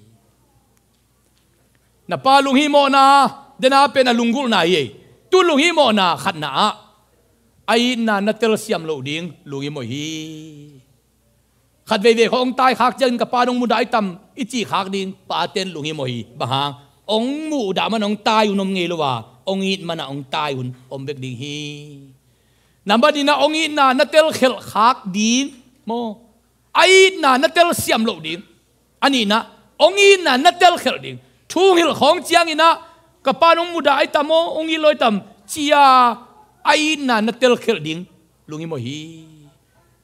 Na pa lunghimawhna dena pen a lunggulhna hi ei. Tu lunghimawhna khatna ah a itna na telsiam loh ding lunghimawh hi. Khat veivei khawng hong taikhak ciangin ka pa in hong mudah i tam i cihkhak ding pate in lunghimawh hi. Bang hang? Hong mudah man hong tai hun om ngei lo a, hong it man ah hong tai hun om bek ding hi. Nambat nihna hong itna na telkhelh khak ding maw? A itna na telsiam loh ding. A nihna hong itna na telkhelh ding. Thu hong hilh khawng ciangin ah ka pa in hong mudah i tam aw, hong it lo i tam cia a itna na telkhelh ding lunghimawh hi.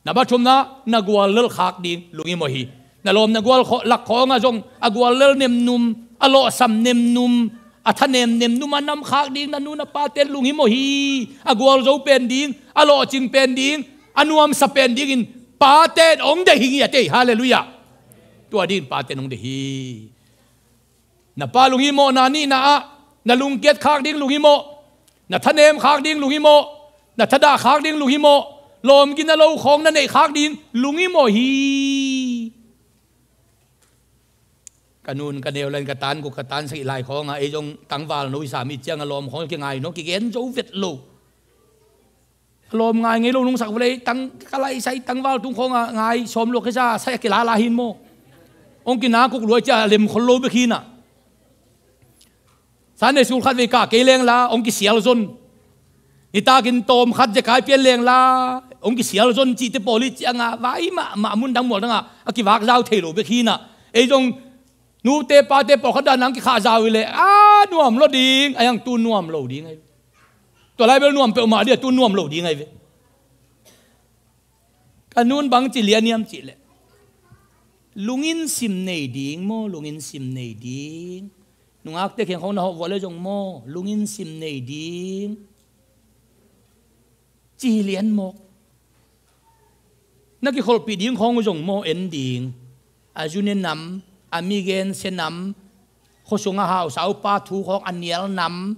Nambat thumna na guallel khak ding lunghimawh hi. Na lawm na gual lak khawngah zong a guallel nemnum, a lawhsam nemnum, a thanem nemnum a namkhak ding na nu na pate in lunghimawh hi. A gualzo pen ding, a lawhcing pen ding, a nuamsa pen dingin pate in hong deih hi ngiat ei. Halleluiah. Tua dingin pate in hong deih hi. Na pa lunghimawhna nihna ah na lungkiat khak ding lunghimawh, na thanem khak ding lunghimawh, na thadah khak ding lunghimawh, lawmgina lo khawng na neih khak ding lunghimawh hi. Ka nun ka neu lain ka tan guk ka tan sagih lai khawngah ei zong tangval no i sam i ciangah lawm khawng kingai no kigen zo vet lo. Lawm ngai ngei lo nungsak velei tang ka laisai tangval tung khawngah ngai sawm luak kisa sai a kilala hin maw? Hong kinakuk luai cia lem khol lo bek hinah. Sunday school khat vei kah kei lengla hong kisial zon. Nitakin tawm khat zekai pian lengla hong kisial zon cihte pawl i cianga vai mahmah mun dang mual dangah a kivak zau thei lo bek hinah. Ei zong Nute pate pawlkhat dan nang kikhah zau hi leh a nuam lo ding, a hiang tu nuam lo ding ahi. Tua lai bel nuam peuhmah ding a, tu nuam lo ding ahi ve. Ka nun bang ci lian hiam cih leh, lungin sim nei ding maw, lungin sim nei ding. Nungakte kiang khawng na hawh vua le zong maw, lungin sim nei ding, ci lian mawk. Na kikholhpih ding khawng uh zong maw en ding. A zu ne nam, a mi gensia nam, khuasung a hausa upa thu khawng a nial nam,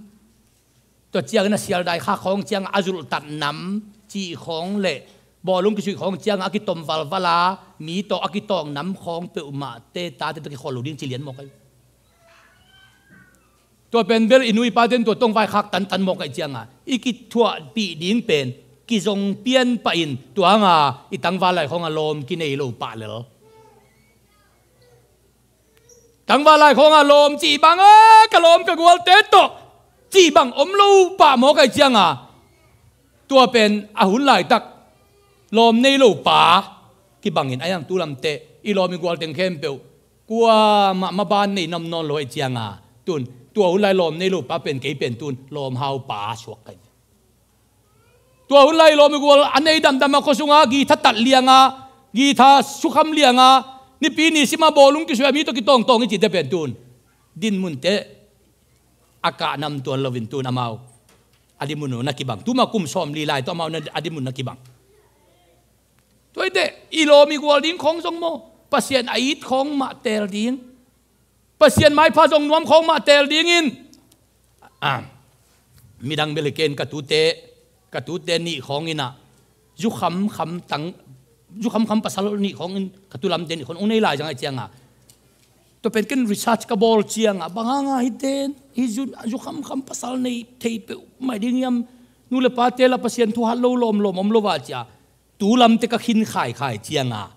tua ciangin a sialdai khak khawng ciangah a zulhtat nam cih khawng le bawlung kisuih khawng ciangah a kitom valval a mi tawh a kitawng nam khawng peuhmahte tate tawh kikholh lo ding ci lian mawk ahi. Tua pen bel i nu i paten tua tawh hong vaikhak tantan mawk ahih cianga i kithuahpih ding pen kizong pian pahin tua hanga i tangval lai khawng a lawm kinei lo pah lel. Tangval lai khawng a lawm cih bang a, ka lawm ka gualte tawh cih bang om lo pah mawk ahih cianga tua pen a hun laitak lawm nei lo pa kibangin a hiang tu lamte i lawm i gual teng khempeuh kuamah maban nei nam nawn lo ahih cianga tun tua hun lai lawm nei lo pa pen kei pen tun lawm hau pa suak kai. Tua hun lai lawm i gual a nei damdam a khuasunga githa tat lianga githa sukham lianga nipi ni sima bawlung kisuih a mi tawh kitawngtawng i cihte pen tun dinmunte a kah nam tuan loin tun amau a dinmun uh na kibang. Tuma kum sawmli lai tawh amau a dinmun na kibang. Tua hi teh i lawm i gual ding khawng zong maw, Pasian a it khawng mah teel ding, Pasian maipha zong nuam khawng mah teel dingin. Ah, midang bel hi ken ka tute, ka tute nih khawngin ah zu khamkham tang, zu khamkham pasal nih khawngin ka tu lamte nih khawng ong nei lai zang ahih cianga tua pen ken research ka bawl cianga bang hanga hi ten hi zu, zu khamkham pasal nei thei peuhmah ding hiam, nu le pate la Pasian thu hat lo lawmlawm om lo va cia tu lamte ka khin khaikhai cianga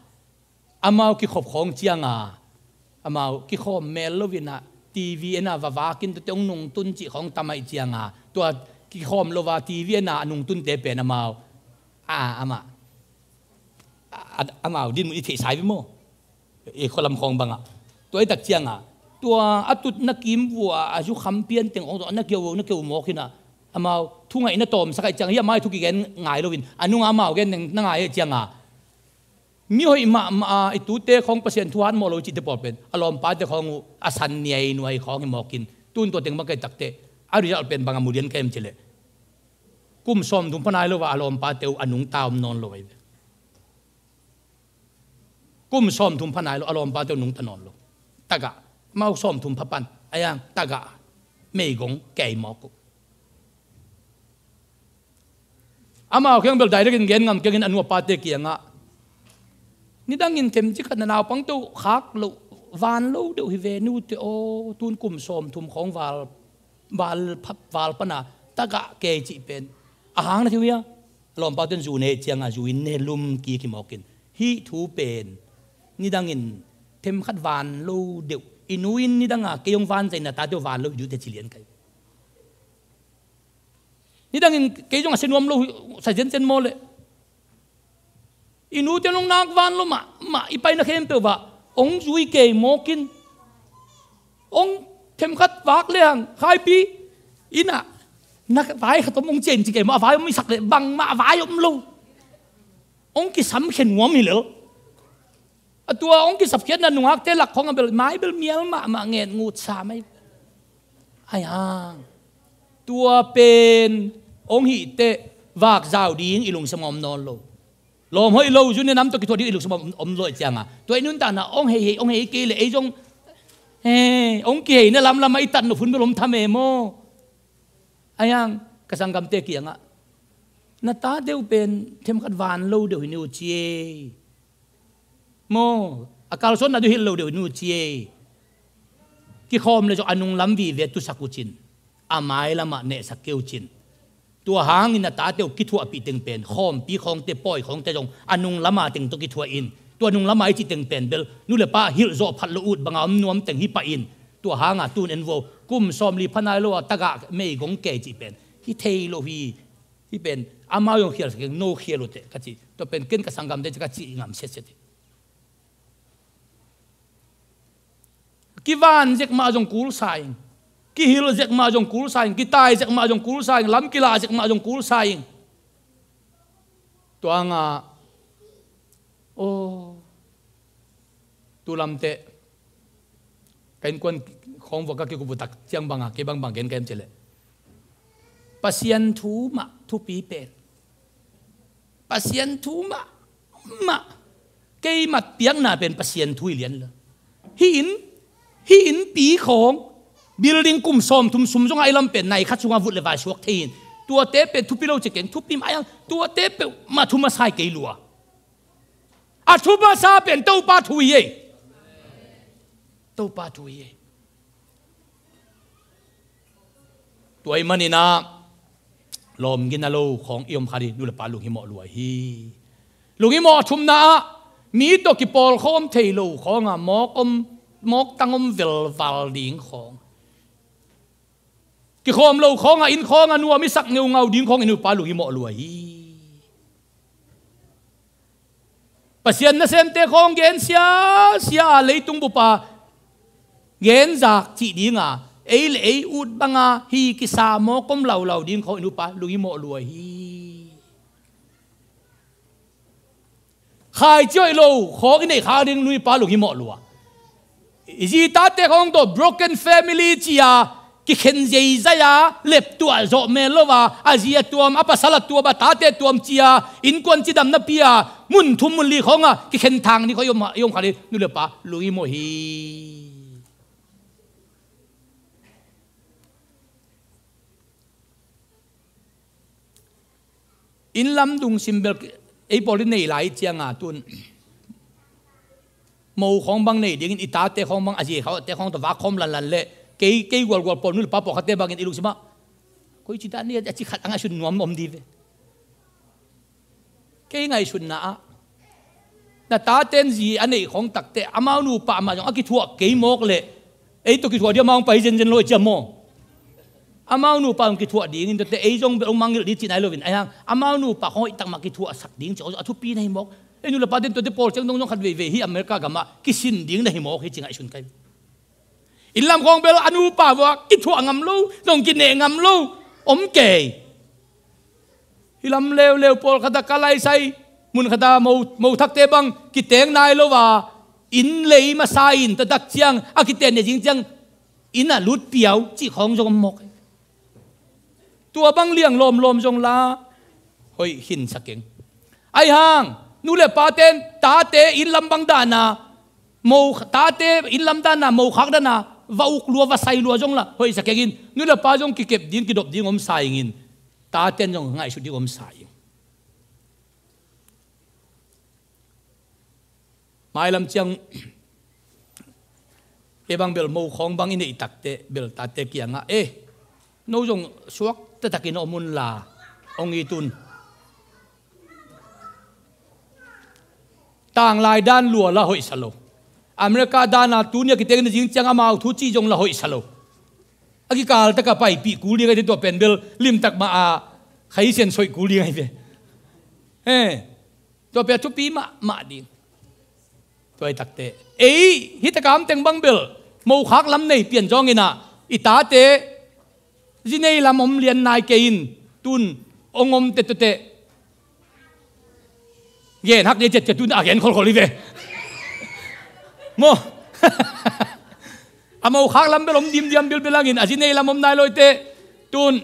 amau kikhop khawng cianga amau kikhawm mel loin ah TV en a vavakin tuate ong nungtun cih khawng tam ahih cianga tua kikhawm lo va TV en a a nungtunte pen amau a amah a, a, amau dinmun i theihsa hi maw? I khualam khawng bangah tua i tak cianga tua a tut na kim vua a zu kham pian teng khawng tawh na keu na keu mawk hinah amau thu ngaih na tawmsak ahih cianga hi amau i thu kigen ngai loin a nungah amau gen na ngai ahih cianga mi hoih mahmah a i tute khawng Pasian thu hat mawh lo i cihte pawl pen a lawmpate khawng uh a san niainuai khawng hi mawkin tun tua teng bang ka i takteh a result pen bang a mu lian ka hiam cileh kum sawmthum pha nai lo a a lawmpate uh a nungta om nawn lo ahi ve. Kum sawmthum pha nai lo a lawmpate uh nungta nawn lo. Tagah amau sawmthum pha pan a hiang tagah meigong kei mawk uh. Amau kiang bel direct in gen ngam kengin a nu a pate kiangah nidangin themcik khat na naupangte uh khak loh van lo deuh hi ve, nute aw, tun kum sawmthum khawng val, val, val pana tagah kei cih pen a hang na thei uh hia? A lawmpate'n zu ne ciangah zu in ne lum kik hi mawkin hih thu pen nidangin themkhat van lo deuh i nu in nidanga kei hong van zaina tate uh van lo hi dute ci lian kai. Nidangin kei zong a sia nuam lo sa zencen maw leh i nute nong nak van lo mahmah i paina khempeuh vah hong zui kei mawkin hong themkhat vak lehang khaipi innah na vai khat om hong cian ci kei maw, a vai om i sak leh bangmah a vai om lo. Hong kisamkhia nuam hi lel. A tua hong kisapkhiatna nungakte lak khawng a bel mai bel mial mahmah nget ngut sa mai. Ai hang tua pen hong hih teh vak zau ding i lungsim om nawn lo. Lawm hoih lo zu ne nam tawh kithuah ding i lungsim om, om lo i cianga tua i nuntakna hong hei hei hong hei kei le ei zong he hong kihei na lamlamah i tat nop hun bel om tham e maw? Ai hang ka sanggamte kiangah na ta deuh pen themkhat van lo deuh hi ni uh ci e. Maw, a kalsuanna deuh hilh lo deuh nu ci e. Kikhawm le zong a nunglam vive tusak uh cin a mailamah nehsak kei uh cin. Tua hangin a tate uh kithuahpih teng pen khawmpi khawngte pawi khawngte zong a nunglama teng tawh kithuah in. Tua nunglama i cih teng pen bel nu le pa hilh zawh phat lo ut banga om nuam teng hi pah in. Tua hanga tun en vuau kum sawmli pha nai lo a tagah meigong kei cih pen hi thei lo hi. Hih pen amau zong khial sak keng, no khial uh teh ka ci. Tua pen ken ka sanggamte ci ka ci ngam siatsiat hi. Kivan zek mah zong kul sa ing. Kihilh zek mah zong kul sa ing. Kitai zek mah zong kul sa ing. Lam kilah zek mah zong kul sa ing. Tua hangah, aw, tu lamteh ka innkuan khawng vua ka kikup uh tak ciang bangah kei bangbang gen ka hiam cih leh, Pasian thu mah thupi pen. Pasian thu mah, mah. Kei mat piakna pen Pasian thu hi lian lo. Hih inn, hih innpi khawng, building kum sawmthum sum zongah i lam pen nai khat sungah vut le vai suak thei in. Tuate pen thupi lo ci keng, thupi mah a, tuate peuhmah thu masa hi kei lua. A thu masa pen Topa thu hi ei. Topa thu hi ei. Tua ahih manin ah, lawm gina lo khawng i om kha ding, nu le pa lunghimawh lua hi. Lunghimawh a thumna ah, mi tawh kipawlkhawm thei lo khawng ah, mawk om, mawk tang om velval ding khawng. Kikhawm lo khawng ah, inn khawng ah nuam i sak ngeungau ding khawng i nu le pa lunghimawh lua hi. Pasian nasemte khawng gen siasia a, leitung bup a gen zak cih ding a, ei le ei ut bang a hi kisa mawk om laulau ding khawng i nu le pa lunghimawh lua hi. Khaici hoih lo khawng i neih khak ding nu le pa lunghimawh lua. I zi tate khawng tawh broken family ci a, kikhen zeizai a, leptuah zawh mel lo a, a zi a tuam, a pasal a tuam, a tate tuam ci a, innkuan cidamna pia, mun thum mun li khawng a kikhen thang ni khawng i om, i om kha ding, nu le pa lunghimawh hi. Inn lam dungsim bel ei pawl i nei lai ciang a, tun mo khawng bang nei dingin, i tate khawng bang, a zi khawngte khawng tawh vak khawm lanlan leh, kei, kei gualgual pawl, nu le pa pawlkhatte bangin i lungsim ah, koici dan ni a ci khat a ngaihsun nuam om ding ve. Kei ngaihsutna ah, na taten zi a neih khawng takteh, amau nupa mah zong a kithuah kei mawk leh, ei tawh kithuah ding amau hong pai zenzen lo hi ciam maw? Amau nupa hong kithuah dingin tuate, ei zong bel hong mangngilh ding cih nai loin, ahi hang amau nupa khawng hoihtak mah kithuahsak ding cih a thupi na hi mawk. Ei nu le paten tuate pawl ciang dong zong khat veivei hih America gamah kisin ding na hi mawk hi ci ngaihsun ka hi. Inn lam khawng bel a nupa vua kithuah ngam lo, zong kineh ngam lo om kei. Hih lam leuleu pawlkhat ah ka laisai, mun khat ah mo, mo thakte bang kiteng nai lo a, inn lei masa in, tua tak ciang a kiteng ne zing ciang inn ah lut piau cih khawng zong om mawk. Tua bang liang lawmlawm zong la hoih khinsa keng. Ahi hang nu le paten tate inn lam bang dana, mo, tate inn lam dana, mo khak dana va uk lua, va sai lua zong la hoihsa keng in, nu le pa zong kikep ding, kidop ding om sa ing in, taten zong ngaihsut ding om sa ing. Mailam ciang, ei bang bel mo khawng bang i neih takteh bel tate kiangah, eh, no zong suak taktakin om un la, hong it un. Tanglai dan lua la hoihsa lo. America dana tuni a kiteng na zing ciang amau thu cih zong la hoihsa lo. A kikal taka paipih kul ding ahi ve, tua pen bel limtak mah a khaisian soih kul ding ahi ve. Eh, tua pen a thupi mahmah ding. Tua hi takteh, ei hih takam teng bang bel mo khak lam nei pian zawngin ah, i tate zi nei lam om lian nai kei in, tun hong om teh tuate gen hak ding ciat ciat, tun a gen kholkhol hi ve. Maw? A mo khak lam bel om dimdiam bilbil hangin a zi nei lam om nai lo hi teh, tun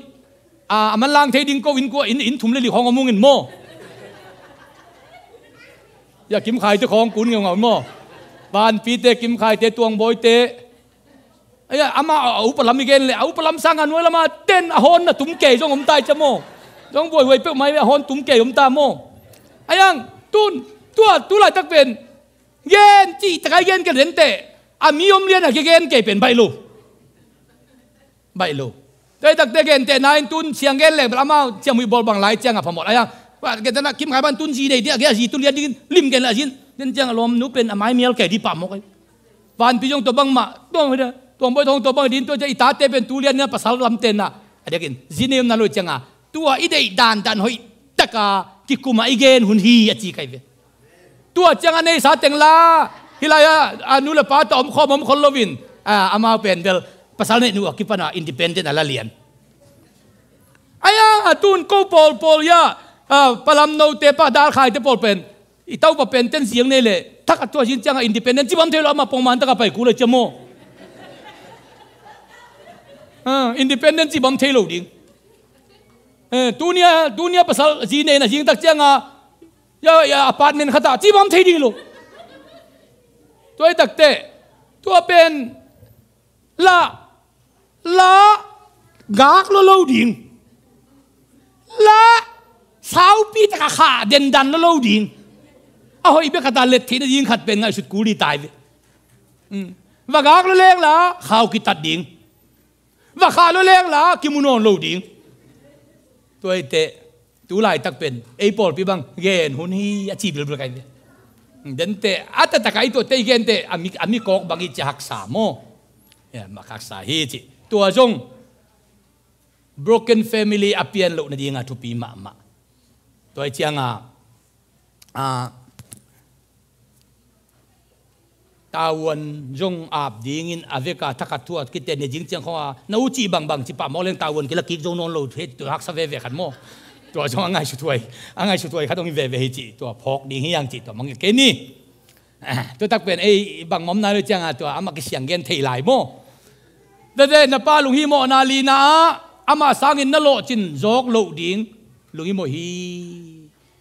a, a manlang thei ding ko, inn kua, inn, inn thum le li khawng om ung in maw? Ya, Kim Khaite khawng kun ngeungau maw? Vanpite, Kim Khaite, Tuangbawite. Aya, ama a, a upa lam i gen leh, a upa lam sanga nuai lama ten a hawn na tum kei zong om ta hi cia maw? Zong buaihuai peuhmah hi ve, a hawn tum kei om ta maw? Ahi hang tun, tua, tu laitak pen gen cih takai gen kei lenteh, a mi om lian a kigen kei pen baih lo. Baih lo. Tua hi takte gentehna in tun siang gen leng bel amau ciamhuih bawl bang lai ciangah phamawh lai a. Gentehna Kim Khai bang tun zi nei ding a, gen a zi tu lian dingin lim gen a zin. Den ciangah lawmnu pen a mai mial kei ding pah mawk hi. Vanpi zong tua bangmah, tua hi dah. Tuangbawite hong tua bang hi ding, tua ciang i tate pen tu lian ding a, pasal lam tenna. A diakin zi nei omna lo ciangah tua i deih dandan hoih taka kikum a i gen hun hi a ci kei ve. Tua ciang a neisa teng la, hih lai-ah a nu le pa tawh om khawm om khol loin, A, amau pen bel pasal neihnu a kipan a independent a la lian. Ai a, a tun ko pawlpawl ia, a, palamnote pa dalkhaite pawl pen i taupa pen ten ziang nei leh thak a tua zin cianga independent ci bam thei lo, ama pongman taka pai kul a cia maw. A, independent ci bam thei lo ding. Eh, tunia, tunia pasal zi nei na zing tak cianga ia, ia apartment khatah ci bam thei ding lo. Tua i takte tua pen la, la gak lo lo ding. La saupi taka kha dendan lo lo ding. A hoih bek khatah let theihna ding khat pen ngaihsut kul ding tai ve. Mm. Va gak lo leng la khau kitat ding. Va kha lo leng la kimu nawn lo ding. Tua i teh tu laitak pen ei pawlpi bang gen hun hi a ci bilbil kai ve. Dente a taktak a i tuate i gente a mi, a mi kawk bang i ci haksa maw. Ia, mak haksa hi ci. Tua zong broken family a pian loh nadinga thupi mahmah. Tua i cianga, a, tavuan zong ap dingin a veka thakhat thuat kite ne zing ciang khawnga na u cih bangbang ci pah mawk leng tavuan kila kik zo nawn lo hi. Tua haksa veve khat maw. Tua zong a ngaihsuthuai, a ngaihsuthuai khat hong hi veve hi cih tua phawk ding hi hang cih tua mang kei ni. Tua tak pen ei bang mawm nai lo cianga tua amah kisiang gen thei lai maw. Veve na pa lunghimawhna lina ah amah sangin na lawhcin zawk loh ding lunghimawh hi.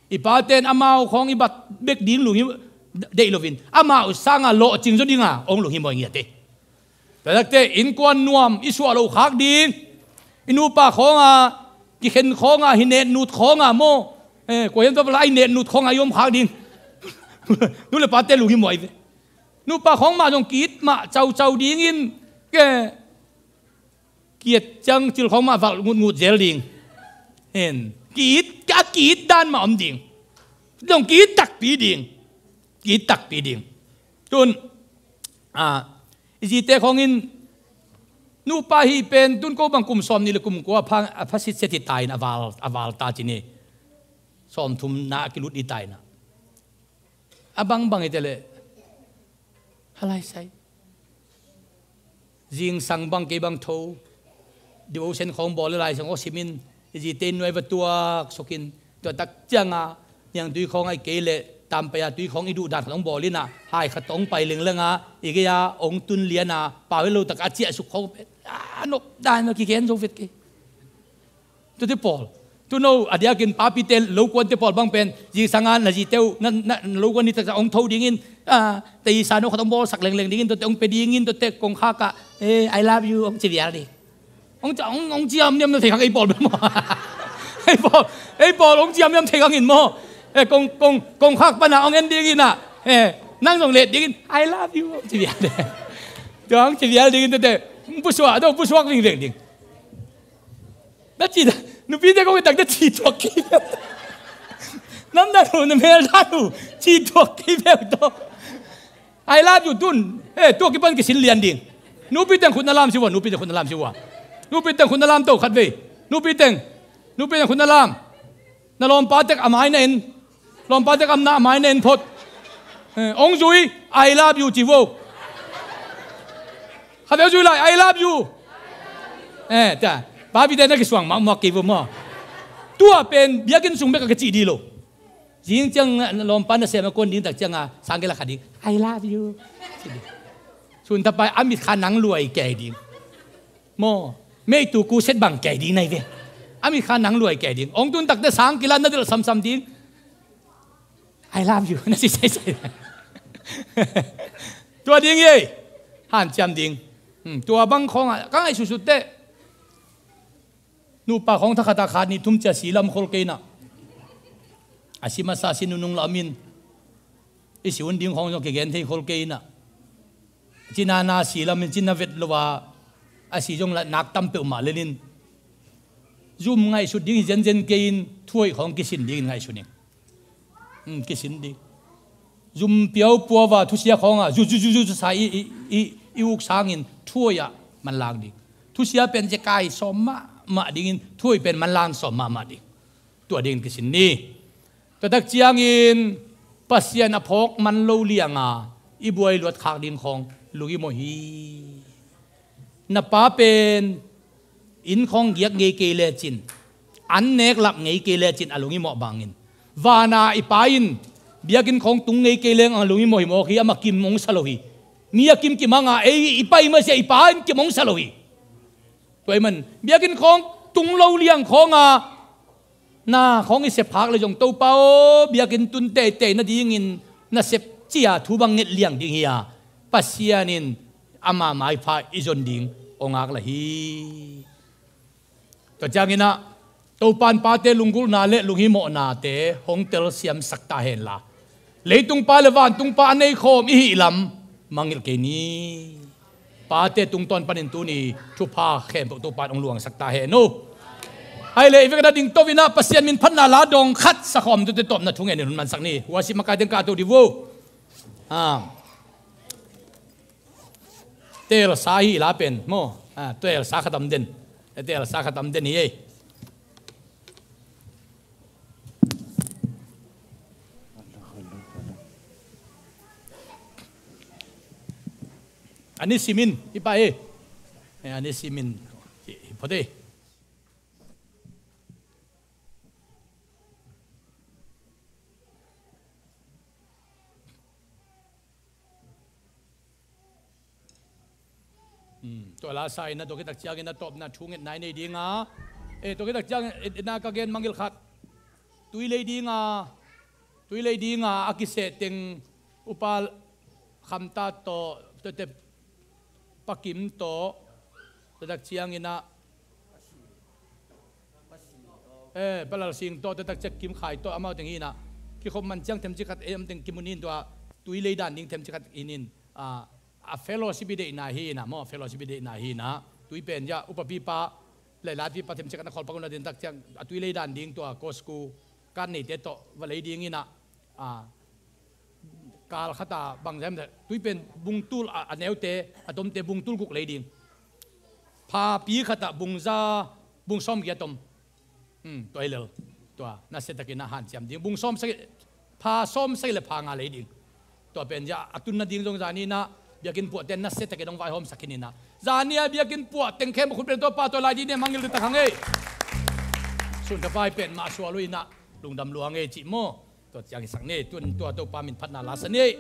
I paten amau khawng i bat bek ding lunghi deih loin amau sanga lawhcing zaw dinga hong lunghimawh ngiat hi. Tua takte innkuan nuam i suah loh khak ding, i nupa khawnga kikhen khawnga hi netnut khawnga maw. Eh, kua hiam tua pala ai netnut khawnga i om khak ding. Nu le pate lunghimawh hi ve. Nupa khawng mah zong ki-it mah caucau dingin, eh, ki-et ciang cil khawng mah valh ngutngut zel ding. Hen, ki-it, a ki-it dan mah om ding. Dong ki-it takpi ding. Ki-it takpi ding. Tun, a, i zite khawngin nupa hi pen tun ko bang kum sawm nih le kum kua a pha, a pha sitset hi ta in a val, a val ta ci ni. Sawm thumna a kilut hi ta in a. A bangbang hi te leh. Halai sai. Zingsang bang kei bang tho. Devotion khawng bawl le Lai Siangtho simin i zite in nuai va tuak sukin tua tak cianga niangtui khawng ai kei leh tampaya tui khawng i duh dan khat hong bawl in a hai khat hong pai lenglenga i gei-a hong tun liana pau hi lo taka a ciah suk khawng pen a nop dan a kigen zo vet kei. Tuate pawl. Tuno a diakin papite lokuante pawl bang pen zingsanga na zite uh na, na, na lokuan ni taktak hong tho dingin, a, teisa no khat hong bawlsak lengleng dingin tuate hong pe dingin tuate kongkhak ah, eh, I love you hong ci vial ding. Hong, hong, hong ciamniam na thei khak ei pawl bel maw. Ei pawl, ei pawl hong ciamniam thei khak in maw. Eh, kong, kong, kongkhak pana hong en dingin ah, eh, nang zong let dingin I love you hong ci vial ding. Tua hong ci vial dingin tuate pusuak, tua pusuak vingveng ding. Na ci, nupite kong i tak na ci tuak kei ve. Nam dan uh, na mel dan uh, ci tuak kei ve uh tawh. I love you tun. Eh, tuak kipan kisin lian ding. Nupi teng khut na lam si ua, nupi teng khut na lam si ua. Nupi teng khut na lam to khat vei. Nupi teng. Nupi teng khut na lam. Na lawmpa tek a mai na en. Lawmpa tek amna a mai na en phot. Eh, ong zui, I love you ci vo. Khat vei zui lai, I love you. Eh, ta. Papi te na kisuang mak mak kei vo maw. Tua pen biakinn sung bek a ka cih di lo. Zing ciang na lawmpa na sem a kuan ding tak cianga sang kei la kha ding. I love you. Ci ding. Sun tapai a mit kha nang luai kei ding. Maw, meitu kuset bang kei ding nai ve. A mit kha nang luai kei ding. Ong tun takte sang kila na delh samsam ding. I love you. Na ci saisai. Tua ding ei. Hanciam ding. Hmm, tua bang khawngah ka ngaihsutsut teh. Nupa khawng thakhatah khat nih thum cia si lam khol kei inah. A si masa si nunung lamin. I si hun ding khawng zong kigen thei khol kei inah. Cina na si lamin cina vet lo a, a si zong la nak tam peuhmah lenin. Zum ngaihsut ding hi zenzen kei in thuaih khawng kisin dingin ngaihsun ing. Hmm, kisin ding. Zum piau puava thusia khawngah zu zu zu zu sa i, i, i, i uk sangin thuaih ah manlang ding. Thusia pen zekai sawm mahmah dingin thuaih pen manlang sawm mahmah ding. Tua dingin kisin ni. Tua tak ciangin Pasian a phawk man lo lianga i buai luat khak ding khawng lunghimawh hi. Na pa pen inn khawng giak ngei kei lecin, an nek lap ngei kei lecin a lunghimawh bangin, vana i pa in biakinn khawng tung ngei kei leng a lunghimawh hi mawk hi, amah kim hong sa lo hi. Mi a kimkim hanga ei i pai masiah i pa in kim hong sa lo hi. Tua ahih man biakinn khawng tung lo liang khawnga na khawng i sep phak le zong, Topa aw, biakinn tun teitei nadingin na sep cia thu bang nget liang ding hi a, Pasian in ama maipha i zon ding aw ngak la hi. Tua ciangin ah Topa in pate lunggulhna le lunghimawhnate hong telsiamsak ta hen la, leitung pa le vantung pa a neikhawm i hih lam mangngilh kei ni. Pate tungtawn panin tuni thupha khempeuh Topa in hong luangsak ta hen aw. Ahih leh i vekna ding to-in ah Pasian min phatna la dawng khat sa khawm tute tawpna thu ngenin hun mansak ni. Worship makai teng kah to dih vo. Ah. Teelsa hi la pen maw. Ah, teelsa khatam den. Teelsa khatam den hi ei. A ni simin i pa e. A ni simin i phot e. Tua la sa-in a tua khit tak ciangin a tawpna thu ngetna i nei dinga, e, tua khit tak ciangin a ka gen mangngilh khat. Tui lei dinga, tui lei dinga a kiseh teng upa Khamta tawh, tuate Pa Kim tawh, tua tak ciangin a, e, Pa Lal Sing tawh, tua tak ciang Kim Khai tawh, amau teng hi-in a, kikhop man ciang themcik khat ei om teng kimu ni-in tua tui lei dan ding themcik khat hi-in, a, a fellowship i deihna hi-in a maw, fellowship i deihna hi-in a, tui pen ya upapipa, leilatpipa themcik khat na khawl pak un a, den tak ciang a tui lei dan ding tua Costco card neite tawh va lei ding in a, a, kal khata bangzah em, tui pen bungtul a, a neute, a tomte bungtul guk lei ding. Phapi khata bungza, bung sawmgiat om. Hmm, tua hi lel. Tua, nasiatakin a hanciam ding. Bung sawmsagih, pha sawmsagih le pha nga lei ding. Tua pen ya, a tun nading zong zani-in a, biakinn puahte nasiatakin hong vaihawmsak khin in a. Zani-a biakinn puah teng khempeuh khut pen Topa tua lai ding ni, mangngilh ding tak hang ei. Sun thapai pen mah sual uh in a, lungdam lua hang ei cih maw. Tua ciang i sak ni, tun tua Topa min phatna la sa ni.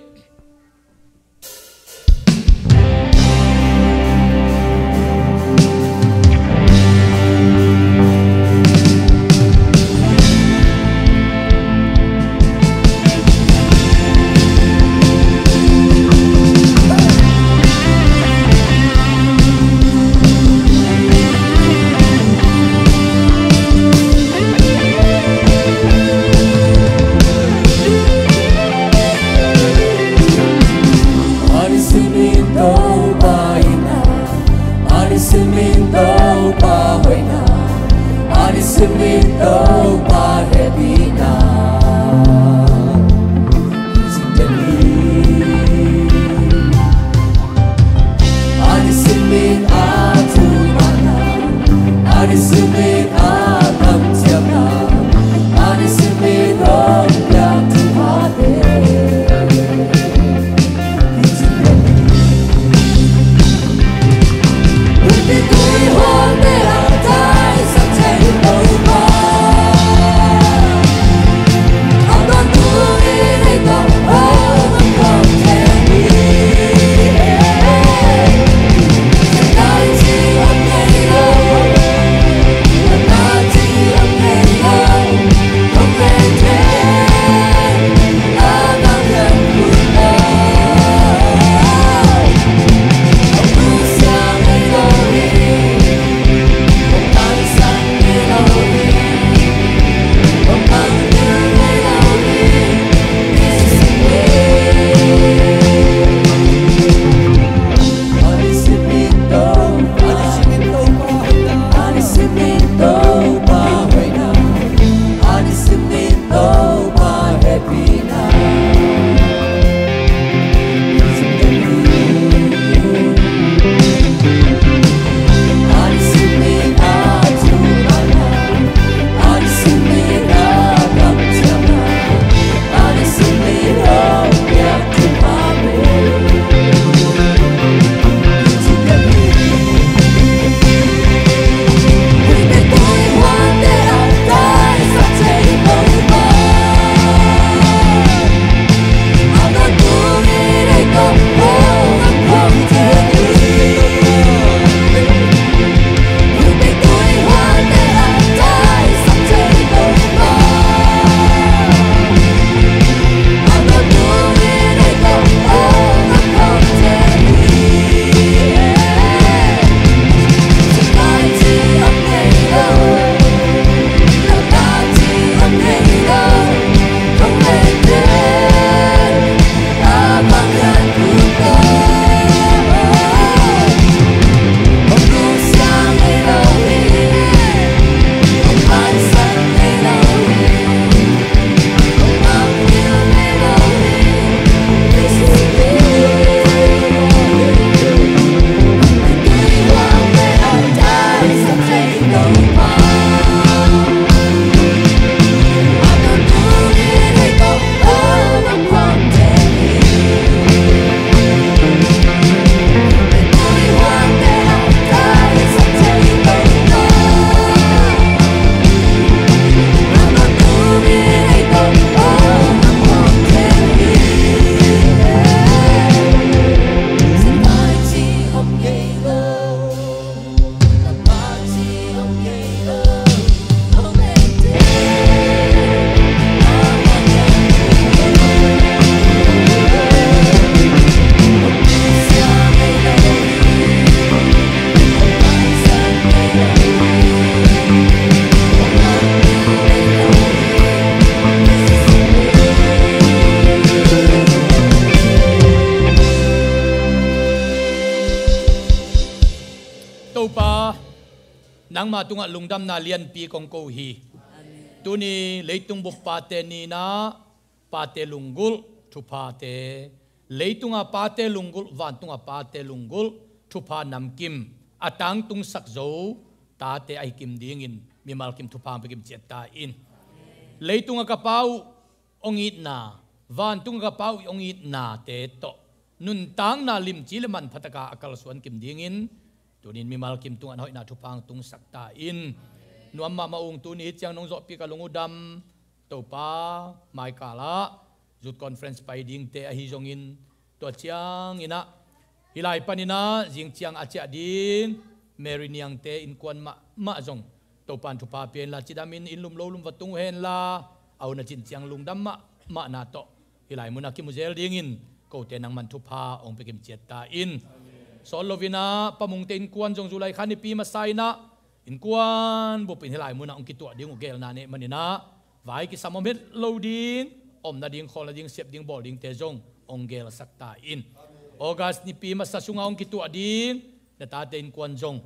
Nangma tungah lungdamna lianpi kong ko hi. Tuni leitung bup pate ni-in ah pate lunggulh thuphate, leitunga pate lunggulh, vantunga pate lunggulh thupha namkim a tangtungsak zo tate ahi kim dingin mimal kim thupha hong pia kim ciat ta in. Leitunga ka Pa uh hong itna, vantunga ka Pa uh hong itnate tawh nuntakna limci le manpha taka a kalsuan kim dingin tunin mimal kim tungah na hoihna thupha hong tungsak ta in. Nuam mahmah ung. Tuni hih ciang nong zawhpih ka lung uh dam. Topa, maikal ah youth conference pai dingte ahi zongin, tua ciangin ah hih lai panin ah zing ciang a ciah ding Mary Niangte innkuan mahmah zong Topa'n thupha pia inla, cidamin inn lum lo lum va tung uh henla, a hun a cin ciang lungdam mahmahna tawh hih lai munah kimu zel dingin kote nangman thupha hong pia kim ciat ta in. Sawt loin ah Pa Mungte innkuan zong July kha nipi masa in ah innkuan bupin hih lai munah hong kituah ding uh gelna nei manin ah vai kisam om het lo ding, om nading, khawl nading, sep ding, bawl dingte zong hong gelsak ta in. August nipi masa sungah hong kituah ding na tate innkuan zong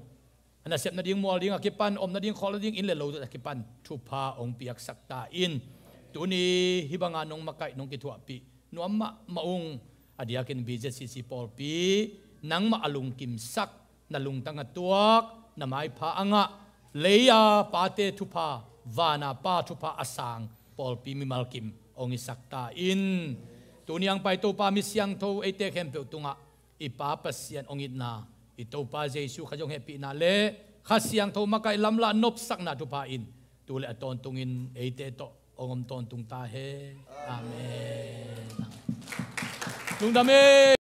a nasep nading, mual ding a kipan, om nading, khawl nading, inn le lo a kipan thupha hong piaksak ta in. Tuni hih banga nong makaih, nong kithuahpih nuam mahmah ung. A diakin BZCC pawlpi nangmah a lungkimsak, na lungtang a tuak, na maipha a ngah, lei-a pate thupha, vana Pa thupha a sang pawlpi mimal kim hong hisak ta in. Tuni hong pai Topa, mi siangtho eite khempeuh tungah i Pa Pasian hong itna, i Topa Jesu Khazih hong hehpihna le Kha Siangtho makaih lamlahna nopsakna thupha in tu le a tawntungin eite tawh hong om tawntung ta hen. Amen. Lungdam hi.